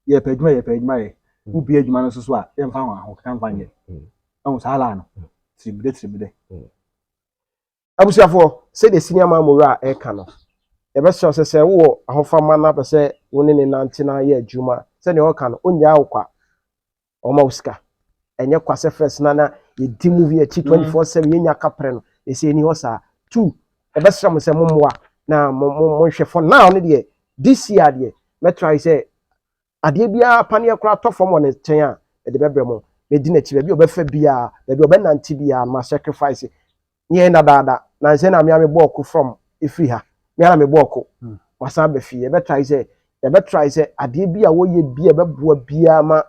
yɛpɛ adwuma yɛpɛ adwuma yɛ. Wobie adwuma no nso so a yɛmfa ho ahokeka mfa nyɛ. Ɛho saa laa no. Tirimdɛ tirimdɛ. Abusuafoɔ, sɛdeɛ Senior Man Mowura reka no, yɛbɛsrɛ wo sɛ sɛ wowɔ ahofama na wopɛ sɛ wo ne no nante na yɛ adwuma sɛdeɛ ɔreka no, ɔnnyaa wo kwa. Ɔma wo sika. Ɛnyɛ kwa sɛ first na na yɛdi movie akyi 24/7 yɛnya kaprɛ no. Ɛsɛ ɛni hɔ saa. Two, yɛbɛsrɛ mo sɛ mommoa na mo mo monhwɛ for now no deɛ this year deɛ mɛtry sɛ adeɛ biara paneɛ koraa tɔ fam wɔ ne nkyɛn a mede bɛbrɛ mo. Mɛdi n'akyi baabi a ɔbɛfa biara, baabi a ɔbɛnante biara no ma sacrifice. Nyɛ dadaada nansɛ na me a mebɔɔ ko from ɛfiri ha. Me ara na mebɔɔ ko. Masan aba fie. Yɛbɛtry sɛ yɛbɛtry sɛ adeɛ bi a wɔyɛ bi a ɛbɛboa biara ma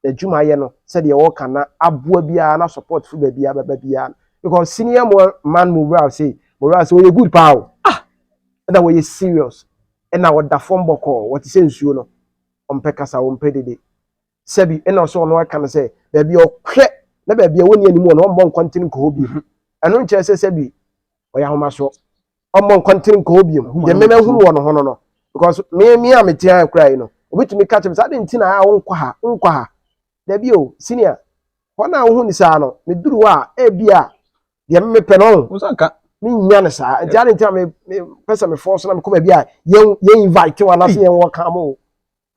n'adwumayɛ no sɛdeɛ wɔka na aboa biara na support firi baabi a bɛba biara. Because senior man Mowura say Mowura sɛ ɔyɛ good paa o. Ah! Ɛna wɔyɛ serious. Ɛna ɔda fam bɔkɔɔ. Wɔte sɛ nsuo no. Ɔmpɛ kasa, ɔmpɛ dede. Sɛbi ɛna ɔsɛ ɔno aka no sɛ baabi a ɔhwɛ na baabi a wɔnni anim wɔ no ɔmmɔ nkɔntene nkɔ hɔ bio. Ɛno nkyerɛ sɛ sɛbi ɔyɛ ahomasoɔ. Ɔmmɔ nkɔntene nkɔ hɔ bio. Deɛ mmɛmɛ hunu wɔ no ho no no. Because me me a mete ha kura yi no, obi tumi ka kyerɛ me sɛ ade nti na a wonkɔ ha, wonkɔ ha. Dabi o, senior, hɔ no a wohu ne saa no, meduru hɔ a, ebi a deɛ mepɛ no ɔho. Mennya no saa. Nti ade nti na mepɛ sɛ mefɔ so na mekɔ baabi a yɛn yɛn invite wɔn anaasɛ yɛn wɔ ka mo.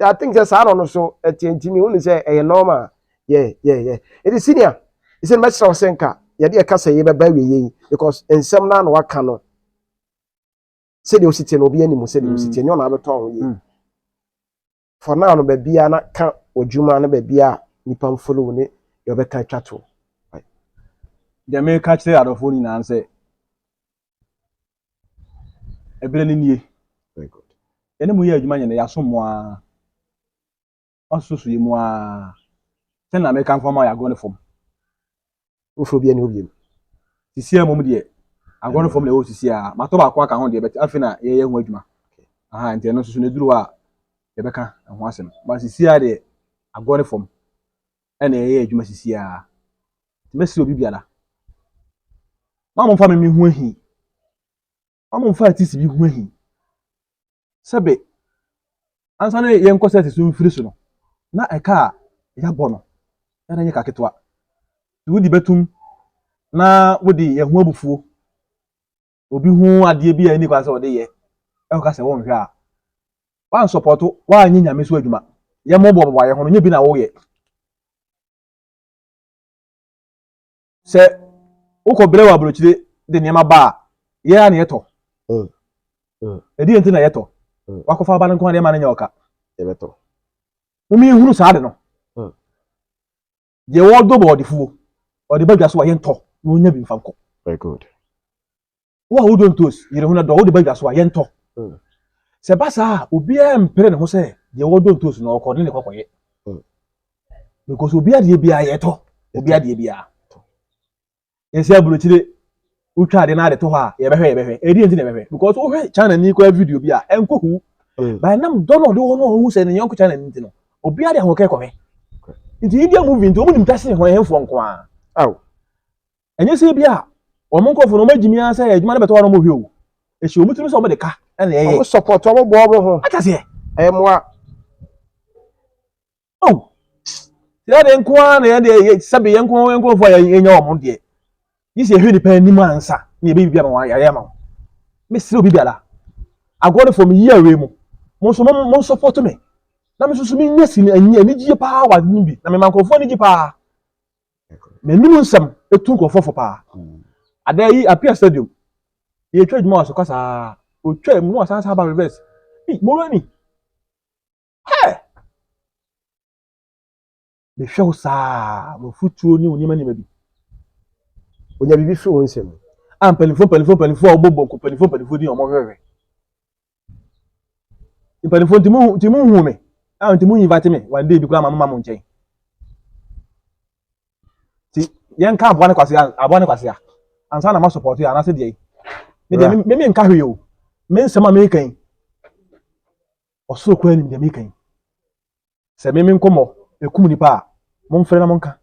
I think sɛ saa na ɔno so ɛteɛ nti mehu ne sɛ ɛyɛ normal. Yeah, yeah, yeah. Nti senior, sɛ mɛsrɛ wo sɛ nka yɛde ɛka sɛ yɛbɛba awieɛ yi because nsɛm no a na waka no sɛdeɛ wosi tie no obi anim sɛdeɛ wosi tie nyɛ ɔna abɛtɔn ho yie. For now no baabiara na ka w'adwuma no baabi a nipa mfollow ne deɛ ɔbɛka atwa to. Deɛ meka kyerɛ adɔfoɔ nyinaa sɛ ɛberɛ no nie. Very good. Yɛne mo yɛ adwuma nyɛ no yɛasom mo ara. Wasoso yɛ mu ara. Sɛ na meka mfa ma yɛ agorɔ ne fam. Wofrɛ obi ani hɔ bio. Sisi a mmom deɛ agorɔ ne fam na ɛwɔ sisi a matɔ baako aka ho deɛ bɛte afei na yɛyɛ ho adwuma. Aha, nti ɛno nso so no ɛduru hɔ a yɛbɛka ɛho asɛm. Ba sisi a deɛ agorɔ ne fam ɛna ɛyɛ adwuma sisi a. Nti mɛsrɛ obi biara. Ma momfa me me ho ahi. Ma momfa atisi bi ho ahi. Sɛbe ansa na yɛnkɔ sɛ so mfiri so no, na ɛka a yɛabɔ no ɛna nyɛ ka ketewa. Nti wodi bɛtum na wode yɛn ho abufuo, obi ho adeɛ bi a ɛni kwan sɛ ɔde yɛ, ɛkɔka sɛ wɔnhwɛ a, wansɔpɔto, woanyɛ Nyame so adwuma. Yɛmmɔboaboa yɛn ho no, nyɛ bi na woyɛ. Sɛ wokɔ brɛ wɔ aburokyire de nneɛma ba a, yɛn ara na yɛtɔ. Ɛdeɛ nti na yɛtɔ. Wakɔfa aba no nko adeɛ ma no nyɛ ɔka. Yɛbɛtɔ. Mom yɛhunu saa de no. Deɛ wɔdɔ bɔ ɔdefuo, ɔde ba dwa so a yɛntɔ na ɔnya bi mfa nkɔ. Very good. Wo a wodɔ ntoos, yere ho na dɔ, wode ba dwa so a yɛntɔ. Sɛ ba saa a, obiara mpere ne ho sɛ deɛ wɔdɔ ntoos no ɔkɔ ne ne kɔkɔyɛ. Because obi adeɛ biara yɛtɔ, obi adeɛ biara. Yɛsɛ aburokyire wotwa ade na ade to hɔ a yɛbɛhwɛ yɛbɛhwɛ. Ɛdeɛ nti na yɛbɛhwɛ because wohwɛ China ni kɔ video bi a ɛnkɔ hu. By nam dɔ na ɔde hɔ no ɔhu sɛ ne yɔnko China ni nti no obiara de ahokɛ kɔhwɛ. Nti India movie nti wɔn nim tase ho ɛhɛnfoɔ nko ara. Ɛnyɛ sɛ bi a wɔn nkurɔfoɔ no wɔn agyimi ara sɛ adwuma no bɛtɔ hɔ na wɔn hwɛ o. Ɛhyɛ wɔn tirim sɛ wɔn de ka ɛna ɛyɛ. Wɔn support wɔn boa wɔn ho. Ata seɛ. Ɛyɛ mmoa. Oh. Yɛ de nko ara na yɛ de yɛ sɛbe yɛn nko yɛn nkurɔfoɔ a yɛnya wɔn deɛ. Yi sɛ yɛhwɛ nipa anim ansa na yɛbɛyi biribi ama wɔn ayɛ ama wɔn. Mesrɛ obi biara. Agorɔ no fam yi awei mu. Mo nso mo mo support me. Na me nso so menya sini anigye paa wɔ ade no bi. Na mema nkurɔfoɔ anigye paa. M'anim nsɛm etu nkurɔfoɔ fo paa. Ada yi Apia Stadium yɛtwa adwuma wɔ so kɔ saa. Otwa mu na wasan san ba reverse. Ei, Moroni. Hɛ! Mehwɛ wo saa, w'afutuo ne wo nneɛma nneɛma bi. Onya biribi firi wo nsam. A mpanimfoɔ mpanimfoɔ mpanimfoɔ a wɔbɔ bɔnko mpanimfoɔ mpanimfoɔ din a wɔhwehwɛ. Mpanimfoɔ nti mo nti mo nhu me a nti mo invite me one day bi koraa ma mo ma mo nkyɛn. Ti yɛn ka aboa ne kwasea aboa ne kwasea ansa na ma support yɛ anaasɛ deɛ yi. Me deɛ me me nka hwee o. Me nsɛm a meka yi ɔsoro koraa nim deɛ meka yi. Sɛ me me nkɔmmɔ ɛkum nipa a momfrɛ na monka.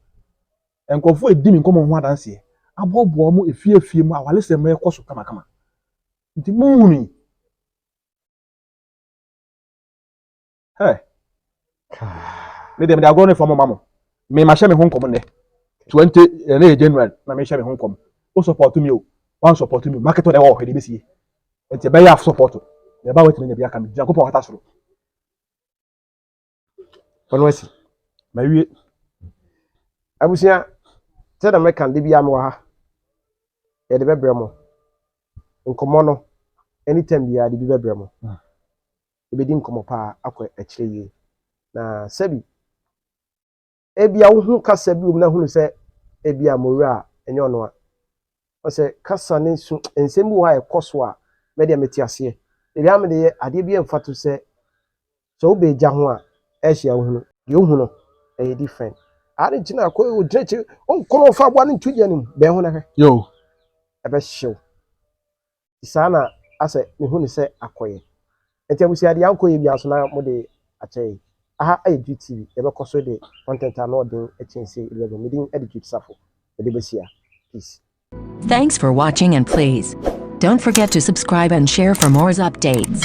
Nkurɔfoɔ ɛdi me nkɔmmɔ ho adanseɛ aboaboa wɔn efie efie mu awaresɛm ɛkɔ so kamakama. Nti monhunu yi. Hey. Me deɛ mede agorɔ ne fam ma mo. Me mahyɛ me ho nkɔm nnɛ. 20 ɛnɛ yɛ January na mehyɛ me ho nkɔm. Wo support me o, wan support me o, market na ɛwɔ hɔ de bɛsie. Nti ɛbɛyɛ a support. Na ɛba watumi anya bi aka me. Nyankopɔn hata soro. Ɔno asi. Mawie. Abusua, sɛ na mɛka de biara mewɔ ha. Yɛde bɛbrɛ mo. Nkɔmmɔ no, anytime biara de bi bɛbrɛ mo. Yɛbɛdi nkɔmmɔ paa akɔ akyire yie. Na sɛbi, ebia wohu kasa bi wɔ mu na hunu sɛ ebia mowura a ɛnyɛ ɔno a. Ɔsɛ kasa ne su nsɛm bi wɔ hɔ a ɛkɔ so a mɛdeɛ mete aseɛ. Ebi a mede yɛ adeɛ bi mfa to sɛ sɛ wobɛ gya ho a ɛhyɛ wohunu. Deɛ ohu no ɛyɛ different. Ade nti na akɔ ogyina akyiri ɔnkɔ na ɔfa aboa no nto gya no mu bɛn ho na hwɛ. Yo. Ɛbɛhyew. Saa na asɛ mehu no sɛ akɔyɛ. Nti abusua deɛ ankɔ yɛ biara so na mode akyɛ yɛn. Aha yɛ Jude TV, yɛbɛkɔ so de content a na ɔden kyɛn sei de bɛbrɛ mo. Me din de Jude Safo. Yɛde bɛhyia. Peace. Thanks for watching and please don't forget to subscribe and share for more updates.